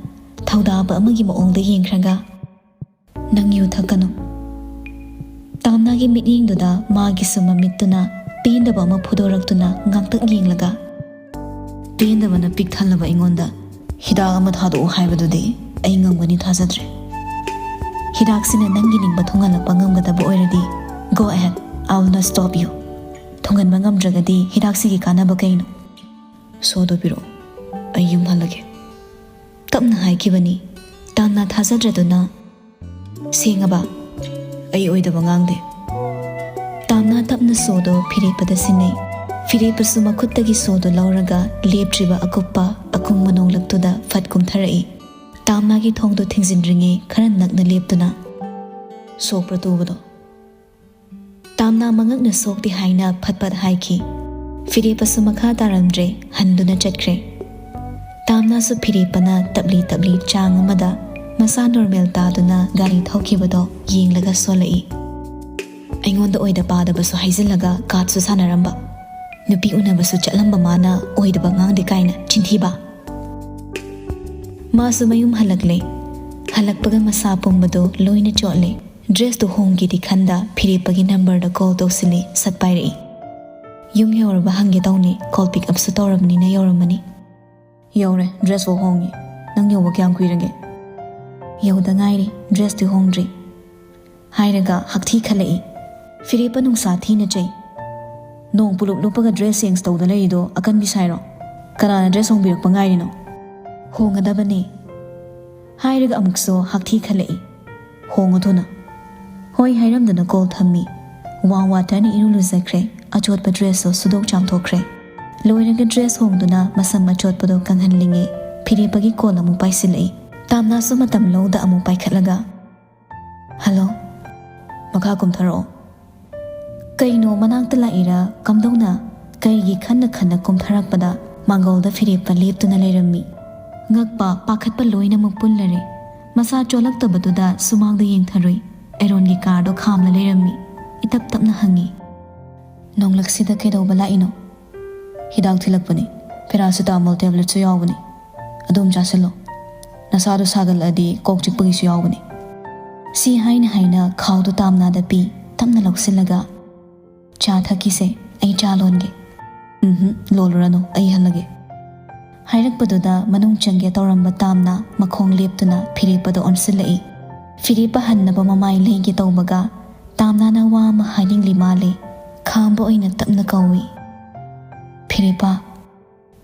ꯊꯧꯗꯥꯕ ꯑꯃꯒꯤ ꯃꯑꯣꯡꯗ ꯌꯦꯡꯈ꯭ꯔꯒ, "ꯅꯪ ꯌꯨ ꯊꯛꯀꯅꯨ꯫" ꯇꯥꯝꯅꯥꯒꯤ ꯃꯤꯠꯌꯦꯡꯗꯨꯗ ꯃꯥꯒꯤꯁꯨ ꯃꯃꯤꯠꯇꯨꯅ ꯄꯦꯟꯗꯕ ꯑꯃ ꯐꯨꯗꯣꯔꯛꯇꯨꯅ ꯉꯥꯛꯇꯪ ꯌꯦꯡꯂꯒ, "ꯄꯦꯟꯗꯕꯅ ꯄꯤꯛ ꯊꯜꯂꯕ ꯑꯩꯉꯣꯟꯗ ꯍꯤꯗꯥꯛ ꯑꯃ ꯊꯥꯗꯣꯛꯎ ꯍꯥꯏꯕꯗꯨꯗꯤ ꯑꯩ ꯉꯝꯒꯅꯤ ꯊꯥꯖꯗ꯭ꯔꯦ꯫ ꯍꯤꯗꯥꯛꯁꯤꯅ ꯅꯪꯒꯤ ꯅꯤꯡꯕ ꯊꯨꯡꯍꯜꯂꯛꯄ ꯉꯝꯒꯗꯕ ꯑꯣꯏꯔꯗꯤ, go ahead, I will not stop you. ꯊꯨꯡꯍꯟꯕ ꯉꯝꯗ꯭ꯔꯒꯗꯤ ꯍꯤꯗꯥꯛꯁꯤꯒꯤ ꯀꯥꯟꯅꯕ ꯀꯩꯅꯣ? ꯁꯣꯗꯣ ꯄꯤꯔꯛꯑꯣ, ꯑꯩ ꯌꯨꯝ ꯍꯜꯂꯒꯦ꯫" ꯇꯞꯅ ꯍꯥꯏꯈꯤꯕꯅꯤ꯫ ꯇꯥꯝꯅꯥ ꯊꯥꯖꯗ꯭ꯔꯗꯨꯅ, "ꯁꯦꯡꯉꯕ? ꯑꯩ ꯑꯣꯏꯗꯕ ꯉꯥꯡꯗꯦ꯫" ꯇꯥꯝꯅꯥ ꯇꯞꯅ ꯁꯣꯗꯣ ꯐꯤꯔꯦꯞꯄꯗ ꯁꯤꯟꯅꯩ꯫ ꯐꯤꯔꯦꯞꯄꯁꯨ ꯃꯈꯨꯠꯇꯒꯤ ꯁꯣꯗꯣ ꯂꯧꯔꯒ ꯂꯦꯞꯇ꯭ꯔꯤꯕ ꯑꯀꯨꯞꯄ ꯑꯀꯨꯡꯕ ꯅꯣꯡꯂꯛꯇꯨꯗ ꯐꯠ ꯀꯨꯝꯊꯔꯛꯏ꯫ ꯇꯥꯝꯅꯥꯒꯤ ꯊꯣꯡꯗꯣ ꯊꯤꯡꯖꯤꯟꯗ꯭ꯔꯤꯉꯩ ꯈꯔ ꯅꯛꯅ ꯂꯦꯞꯇꯨꯅ, "ꯁꯣꯛꯄ꯭ꯔꯥ ꯇꯨꯕꯗꯣ?" ꯇꯥꯝꯅꯥ ꯃꯉꯛꯅ ꯁꯣꯛꯇꯦ ꯍꯥꯏꯅ ꯐꯠ ꯐꯠ ꯍꯥꯏꯈꯤ꯫ ꯐꯤꯔꯦꯞꯄꯁꯨ ꯃꯈꯥ ꯇꯥꯔꯝꯗ꯭ꯔꯦ, ꯍꯟꯗꯨꯅ ꯆꯠꯈ꯭ꯔꯦ꯫ ꯇꯥꯝꯅꯥꯁꯨ ꯐꯤꯔꯦꯞꯄꯅ ꯇꯞꯂꯤ ꯇꯞꯂꯤ ꯆꯥꯡ ꯑꯃꯗ ꯃꯁꯥ ꯅꯣꯔꯃꯦꯜ ꯇꯥꯗꯨꯅ ꯒꯥꯔꯤ ꯊꯧꯈꯤꯕꯗꯣ ꯌꯦꯡꯂꯒ ꯁꯣꯜꯂꯛꯏ꯫ ꯑꯩꯉꯣꯟꯗ ꯑꯣꯏꯗ ꯄꯥꯗꯕꯁꯨ ꯍꯥꯏꯖꯤꯜꯂꯒ ꯀꯥꯔꯗꯁꯨ ꯁꯥꯟꯅꯔꯝꯕ, ꯅꯨꯄꯤ ꯎꯅꯕꯁꯨ ꯆꯠꯂꯝꯕ ꯃꯥꯅ ꯑꯣꯏꯗꯕ ꯉꯥꯡꯗꯦ ꯀꯥꯏꯅ ꯆꯤꯟꯊꯤꯕ꯫ ꯃꯥꯁꯨ ꯃꯌꯨꯝ ꯍꯜꯂꯛꯂꯦ꯫ ꯍꯜꯂꯛꯄꯒ ꯃꯁꯥ ꯄꯨꯝꯕꯗꯣ ꯂꯣꯏꯅ ꯆꯣꯠꯂꯦ꯫ ꯗ꯭ꯔꯦꯁꯇꯨ ꯍꯣꯡꯒꯦꯗꯤ ꯈꯟꯗ ꯐꯤꯔꯦꯞꯄꯒꯤ ꯅꯝꯕꯔꯗ ꯀꯣꯜ ꯇꯧꯁꯤꯜꯂꯤ, ꯁꯠ ꯄꯥꯏꯔꯛꯏ꯫ "ꯌꯨꯝ ꯌꯧꯔꯕ ꯍꯪꯒꯦ ꯇꯧꯅꯤ, ꯀꯣꯜ ꯄꯤꯛ ꯑꯞꯁꯨ ꯇꯧꯔꯕꯅꯤꯅ ꯌꯧꯔꯝꯃꯅꯤ꯫" "ꯌꯧꯔꯦ, ꯗ꯭ꯔꯦꯁ ꯐꯥꯎ ꯍꯣꯡꯉꯤ꯫ ꯅꯪ ꯌꯧꯕ ꯀꯌꯥꯝ ꯀꯨꯏꯔꯒꯦ?" "ꯌꯧꯗ ꯉꯥꯏꯔꯤ, ꯗ꯭ꯔꯦꯁꯇꯤ ꯍꯣꯡꯗ꯭ꯔꯤ꯫" ꯍꯥꯏꯔꯒ ꯍꯛꯊꯤ ꯈꯜꯂꯛꯏ꯫ ꯐꯤꯔꯦꯞꯄ ꯅꯨꯡꯁꯥ ꯊꯤꯅ ꯆꯩ꯫ "ꯅꯣꯡ ꯄꯨꯂꯨꯞ ꯂꯨꯞꯄꯒ ꯗ꯭ꯔꯦꯁ ꯆꯦꯟꯖ ꯇꯧꯗ ꯂꯩꯔꯤꯗꯣ ꯑꯀꯟꯕꯤ ꯁꯥꯏꯔꯣ? ꯀꯅꯥꯅ ꯗ꯭ꯔꯦꯁ ꯍꯣꯡꯕꯤꯔꯛꯄ ꯉꯥꯏꯔꯤꯅꯣ?" "ꯍꯣꯡꯒꯗꯕꯅꯦ꯫" ꯍꯥꯏꯔꯒ ꯑꯃꯨꯛꯁꯨ ꯍꯛꯊꯤ ꯈꯜꯂꯛꯏ꯫ "ꯍꯣꯡꯉꯨ ꯊꯨꯅ꯫" ꯍꯣꯏ ꯍꯥꯏꯔꯝꯗꯅ ꯀꯣꯜ ꯊꯝꯃꯤ꯫ ꯋꯥꯝ ꯋꯥꯇꯔꯅ ꯏꯔꯨ ꯂꯨꯖꯈ꯭ꯔꯦ꯫ ꯑꯆꯣꯠꯄ ꯗ꯭ꯔꯦꯁꯁꯨ ꯁꯨꯗꯣꯛ ꯆꯥꯝꯊꯣꯛꯈ꯭ꯔꯦ꯫ ꯂꯣꯏꯔꯒ ꯗ꯭ꯔꯦꯁ ꯍꯣꯡꯗꯨꯅ ꯃꯁꯝ ꯑꯆꯣꯠꯄꯗꯣ ꯀꯪꯍꯜꯂꯤꯉꯩ ꯐꯤꯔꯦꯞꯄꯒꯤ ꯀꯣꯜ ꯑꯃꯨꯛ ꯄꯥꯏꯁꯤꯜꯂꯛꯏ꯫ ꯇꯥꯝꯅꯥꯁꯨ ꯃꯇꯝ ꯂꯧꯗ ꯑꯃꯨꯛ ꯄꯥꯏꯈꯠꯂꯒ, "ꯍꯜꯂꯣ꯫" "ꯃꯈꯥ ꯀꯨꯝꯊꯔꯛꯑꯣ꯫" ꯀꯩꯅꯣ ꯃꯅꯥꯛꯇ ꯂꯥꯛꯏꯔꯥ ꯀꯝꯗꯧꯅ? ꯀꯩꯒꯤ ꯈꯟꯅ ꯈꯟꯅ ꯀꯨꯝꯊꯔꯛꯄꯗ ꯃꯥꯡꯒꯣꯜꯗ ꯐꯤꯔꯦꯞꯄ ꯂꯦꯞꯇꯨꯅ ꯂꯩꯔꯝꯃꯤ꯫ ꯉꯛꯄ, ꯄꯥꯈꯠꯄ ꯂꯣꯏꯅꯃꯛ ꯄꯨꯜꯂꯔꯦ꯫ ꯃꯁꯥ ꯆꯣꯜꯂꯛꯇꯕꯗꯨꯗ ꯁꯨꯃꯥꯡꯗ ꯌꯦꯡꯊꯔꯨꯏ꯫ ꯑꯦꯔꯣꯟꯒꯤ ꯀꯥꯔꯗꯣ ꯈꯥꯝꯂ ꯂꯩꯔꯝꯃꯤ꯫ ꯏꯇꯞ ꯇꯞꯅ ꯍꯪꯉꯤ, "ꯅꯣꯡꯂꯛꯁꯤꯗ ꯀꯩꯗꯧꯕ ꯂꯥꯛꯏꯅꯣ?" "ꯍꯤꯗꯥꯛ ꯊꯤꯜꯂꯛꯄꯅꯤ꯫ ꯄꯦꯔꯥꯁꯤꯇꯥꯃꯣꯜ ꯇꯦꯕ꯭ꯂꯦꯠꯁꯨ ꯌꯥꯎꯕꯅꯤ꯫ ꯑꯗꯨꯝ ꯆꯥꯁꯤꯜꯂꯣ꯫ ꯅꯁꯥꯗꯣ ꯁꯥꯒꯠꯂꯛꯑꯗꯤ ꯀꯣꯛ ꯆꯤꯛꯄꯒꯤꯁꯨ ꯌꯥꯎꯕꯅꯤ꯫" ꯁꯤ ꯍꯥꯏꯅ ꯍꯥꯏꯅ ꯈꯥꯎꯗꯨ ꯇꯥꯝꯅꯥꯗ ꯄꯤ꯫ ꯇꯞꯅ ꯂꯧꯁꯤꯜꯂꯒ, "ꯆꯥ ꯊꯛꯈꯤꯁꯦ, ꯑꯩ ꯆꯥ ꯂꯣꯟꯒꯦ꯫" "ꯎꯝꯍꯨꯝ, ꯂꯣꯜꯂꯨꯔꯅꯨ, ꯑꯩ ꯍꯜꯂꯒꯦ꯫" ꯍꯥꯏꯔꯛꯄꯗꯨꯗ ꯃꯅꯨꯡ ꯆꯪꯒꯦ ꯇꯧꯔꯝꯕ ꯇꯥꯝꯅꯥ ꯃꯈꯣꯡ ꯂꯦꯞꯇꯨꯅ ꯐꯤꯔꯦꯞꯄꯗ ꯑꯣꯟꯁꯤꯜꯂꯛꯏ꯫ ꯐꯤꯔꯦꯞꯄ ꯍꯟꯅꯕ ꯃꯃꯥꯏ ꯂꯩꯒꯦ ꯇꯧꯕꯒ ꯇꯥꯝꯅꯥꯅ ꯋꯥ ꯑꯃ ꯍꯥꯏꯅꯤꯡꯂꯤ ꯃꯥꯜꯂꯦ꯫ ꯈꯥꯝꯕ ꯑꯣꯏꯅ ꯇꯞꯅ ꯀꯧꯏ, "ꯐꯤꯔꯦꯞꯄ꯫"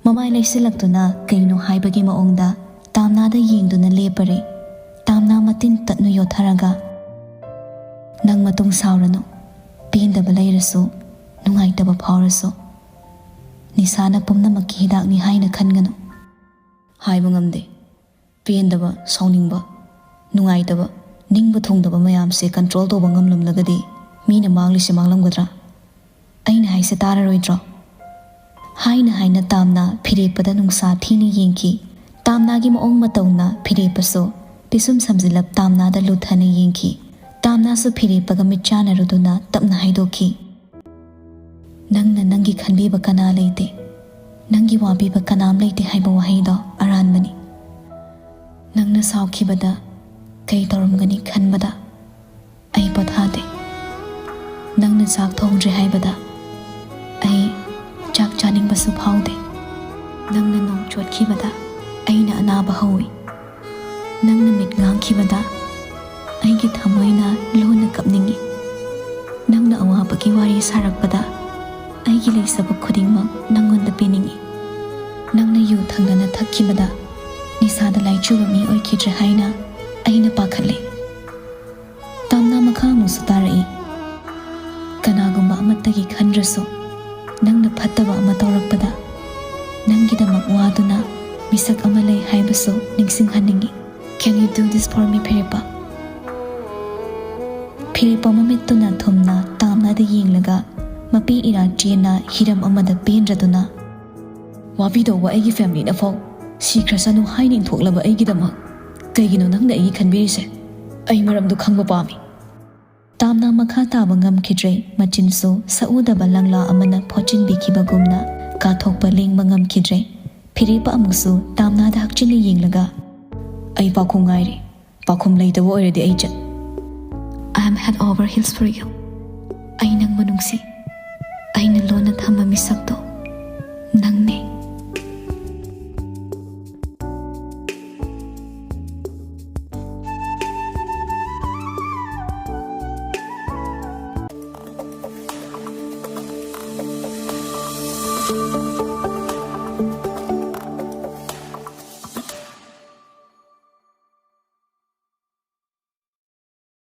ꯃꯃꯥꯏ ꯂꯩꯁꯤꯜꯂꯛꯇꯨꯅ ꯀꯩꯅꯣ ꯍꯥꯏꯕꯒꯤ ꯃꯑꯣꯡꯗ ꯇꯥꯝꯅꯥꯗ ꯌꯦꯡꯗꯨꯅ ꯂꯦꯞꯄꯔꯦ꯫ ꯇꯥꯝꯅꯥ ꯃꯇꯤꯟ ꯇꯠꯅ ꯌꯣꯠꯊꯔꯒ, "ꯅꯪ ꯃꯇꯨꯡ ꯁꯥꯎꯔꯅꯨ꯫ ꯄꯦꯟꯗꯕ ꯂꯩꯔꯁꯨ, ꯅꯨꯡꯉꯥꯏꯇꯕ ꯐꯥꯎꯔꯁꯨ, ꯅꯤꯁꯥꯅ ꯄꯨꯝꯅꯃꯛꯀꯤ ꯍꯤꯗꯥꯛꯅꯤ ꯍꯥꯏꯅ ꯈꯟꯒꯅꯨ꯫" "ꯍꯥꯏꯕ ꯉꯝꯗꯦ꯫ ꯄꯦꯟꯗꯕ, ꯁꯥꯎꯅꯤꯡꯕ, ꯅꯨꯡꯉꯥꯏꯇꯕ, ꯅꯤꯡꯕ ꯊꯨꯡꯗꯕ ꯃꯌꯥꯝꯁꯦ ꯀꯟꯇ꯭ꯔꯣꯜ ꯇꯧꯕ ꯉꯝꯂꯝꯂꯒꯗꯤ ꯃꯤꯅ ꯃꯥꯡꯂꯤꯁꯦ ꯃꯥꯡꯂꯝꯒꯗ꯭ꯔꯥ? ꯑꯩꯅ ꯍꯥꯏꯁꯦ ꯇꯥꯔꯔꯣꯏꯗ꯭ꯔꯣ?" ꯍꯥꯏꯅ ꯍꯥꯏꯅ ꯇꯥꯝꯅꯥ ꯐꯤꯔꯦꯞꯄꯗ ꯅꯨꯡꯁꯥ ꯊꯤꯅ ꯌꯦꯡꯈꯤ꯫ ꯇꯥꯝꯅꯥꯒꯤ ꯃꯑꯣꯡ ꯃꯇꯧꯅ ꯐꯤꯔꯦꯞꯄꯁꯨ ꯄꯤꯁꯨꯝ ꯁꯝꯖꯤꯜꯂꯞ ꯇꯥꯝꯅꯥꯗ ꯂꯨꯊꯅ ꯌꯦꯡꯈꯤ꯫ ꯇꯥꯝꯅꯥꯁꯨ ꯐꯤꯔꯦꯞꯄꯒ ꯃꯤꯠ ꯆꯥꯟꯅꯔꯨꯗꯨꯅ ꯇꯞꯅ ꯍꯥꯏꯗꯣꯛꯈꯤ, "ꯅꯪꯅ ꯅꯪꯒꯤ ꯈꯟꯕꯤꯕ ꯀꯅꯥ ꯂꯩꯇꯦ, ꯅꯪꯒꯤ ꯋꯥꯕꯤꯕ ꯀꯅꯥꯝ ꯂꯩꯇꯦ" ꯍꯥꯏꯕ ꯋꯥꯍꯩꯗꯣ ꯑꯔꯥꯟꯕꯅꯤ꯫ ꯅꯪꯅ ꯁꯥꯎꯈꯤꯕꯗ ꯀꯩ ꯇꯧꯔꯝꯒꯅꯤ ꯈꯟꯕꯗ ꯑꯩ ꯄꯣꯊꯥꯗꯦ꯫ ꯅꯪꯅ ꯆꯥꯛ ꯊꯣꯡꯗ꯭ꯔꯦ ꯍꯥꯏꯕꯗ ꯑꯩ ꯆꯥꯛ ꯆꯥꯅꯤꯡꯕꯁꯨ ꯐꯥꯎꯗꯦ꯫ ꯅꯪꯅ ꯅꯣꯡ ꯆꯣꯠꯈꯤꯕꯗ ꯑꯩꯅ ꯑꯅꯥꯕ ꯍꯧꯏ꯫ ꯅꯪꯅ ꯃꯤꯠ ꯉꯥꯡꯈꯤꯕꯗ ꯑꯩꯒꯤ ꯊꯃꯣꯏꯅ ꯂꯣꯟꯅ ꯀꯞꯅꯤꯡꯏ꯫ ꯅꯪꯅ ꯑꯋꯥꯕꯒꯤ ꯋꯥꯔꯤ ꯁꯥꯔꯛꯄꯗ ꯑꯩꯒꯤ ꯂꯩꯖꯕ ꯈꯨꯗꯤꯡꯃꯛ ꯅꯪꯉꯣꯟꯗ ꯄꯤꯅꯤꯡꯏ꯫ ꯅꯪꯅ ꯌꯨ ꯊꯛꯅꯅ ꯊꯛꯈꯤꯕꯗ ꯅꯤꯁꯥꯗ ꯂꯥꯏꯆꯨꯕ ꯃꯤ ꯑꯣꯏꯈꯤꯗ꯭ꯔꯦ ꯍꯥꯏꯅ ꯑꯩꯅ ꯄꯥꯈꯠꯂꯦ꯫ ꯇꯥꯝꯅꯥ ꯃꯈꯥ ꯑꯃꯨꯛꯁꯨ ꯇꯥꯔꯛꯏ, "ꯀꯅꯥꯒꯨꯝꯕ ꯑꯃꯠꯇꯒꯤ ꯈꯟꯗ꯭ꯔꯁꯨ, ꯅꯪꯅ ꯐꯠꯇꯕ ꯑꯃ ꯇꯧꯔꯛꯄꯗ ꯅꯪꯒꯤꯗꯃꯛ ꯋꯥꯗꯨꯅ ꯃꯤꯁꯛ ꯑꯃ ꯂꯩ ꯍꯥꯏꯕꯁꯨ ꯅꯤꯡꯁꯤꯡꯍꯟꯅꯤꯡꯏ꯫ Can you do this for me, ꯐꯤꯔꯦꯞꯄ?" ꯐꯤꯔꯦꯞꯄ ꯃꯃꯤꯠꯇꯨꯅ ꯊꯨꯝꯅ ꯇꯥꯝꯅꯥꯗ ꯌꯦꯡꯂꯒ ꯃꯄꯤ ꯏꯔꯥ ꯆꯦꯟꯅ ꯍꯤꯔꯝ ꯑꯃꯗ ꯄꯦꯟꯗ꯭ꯔꯗꯨꯅ, "ꯋꯥꯕꯤꯗꯧꯕ ꯑꯩꯒꯤ ꯐꯦꯃꯤꯂꯤꯅ ꯐꯥꯎ ꯁꯤꯈ꯭ꯔꯁꯅꯨ ꯍꯥꯏꯅ ꯏꯟꯊꯣꯛꯂꯕ ꯑꯩꯒꯤꯗꯃꯛ ꯀꯩꯒꯤꯅꯣ ꯅꯪꯅ ꯑꯩꯒꯤ ꯈꯟꯕꯤꯔꯤꯁꯦ? ꯑꯩ ꯃꯔꯝꯗꯨ ꯈꯪꯕ ꯄꯥꯝꯃꯤ꯫" ꯇꯥꯝꯅꯥ ꯃꯈꯥ ꯇꯥꯕ ꯉꯝꯈꯤꯗ꯭ꯔꯦ꯫ ꯃꯆꯤꯟꯁꯨ ꯁꯛꯎꯗꯕ ꯂꯪꯂꯥ ꯑꯃꯅ ꯐꯣꯠꯆꯤꯟꯕꯤꯈꯤꯕꯒꯨꯝꯅ ꯀꯥꯊꯣꯛꯄ ꯂꯦꯡꯕ ꯉꯝꯈꯤꯗ꯭ꯔꯦ꯫ ꯐꯤꯔꯦꯞꯄ ꯑꯃꯨꯛꯁꯨ ꯇꯥꯝꯅꯥꯗ ꯍꯛꯆꯤꯟꯅ ꯌꯦꯡꯂꯒ, "ꯑꯩ ꯄꯥꯎꯈꯨꯝ ꯉꯥꯏꯔꯤ꯫ ꯄꯥꯎꯈꯨꯝ ꯂꯩꯇꯕ ꯑꯣꯏꯔꯗꯤ ꯑꯩ ꯆꯠ-" "I am head over heels for you꯫ ꯑꯩ ꯅꯪꯕꯨ ꯅꯨꯡꯁꯤ꯫ ꯑꯩꯅ ꯂꯣꯟꯅ ꯊꯝꯕ ꯃꯤꯁꯛꯇꯣ ꯅꯪꯅꯦ꯫"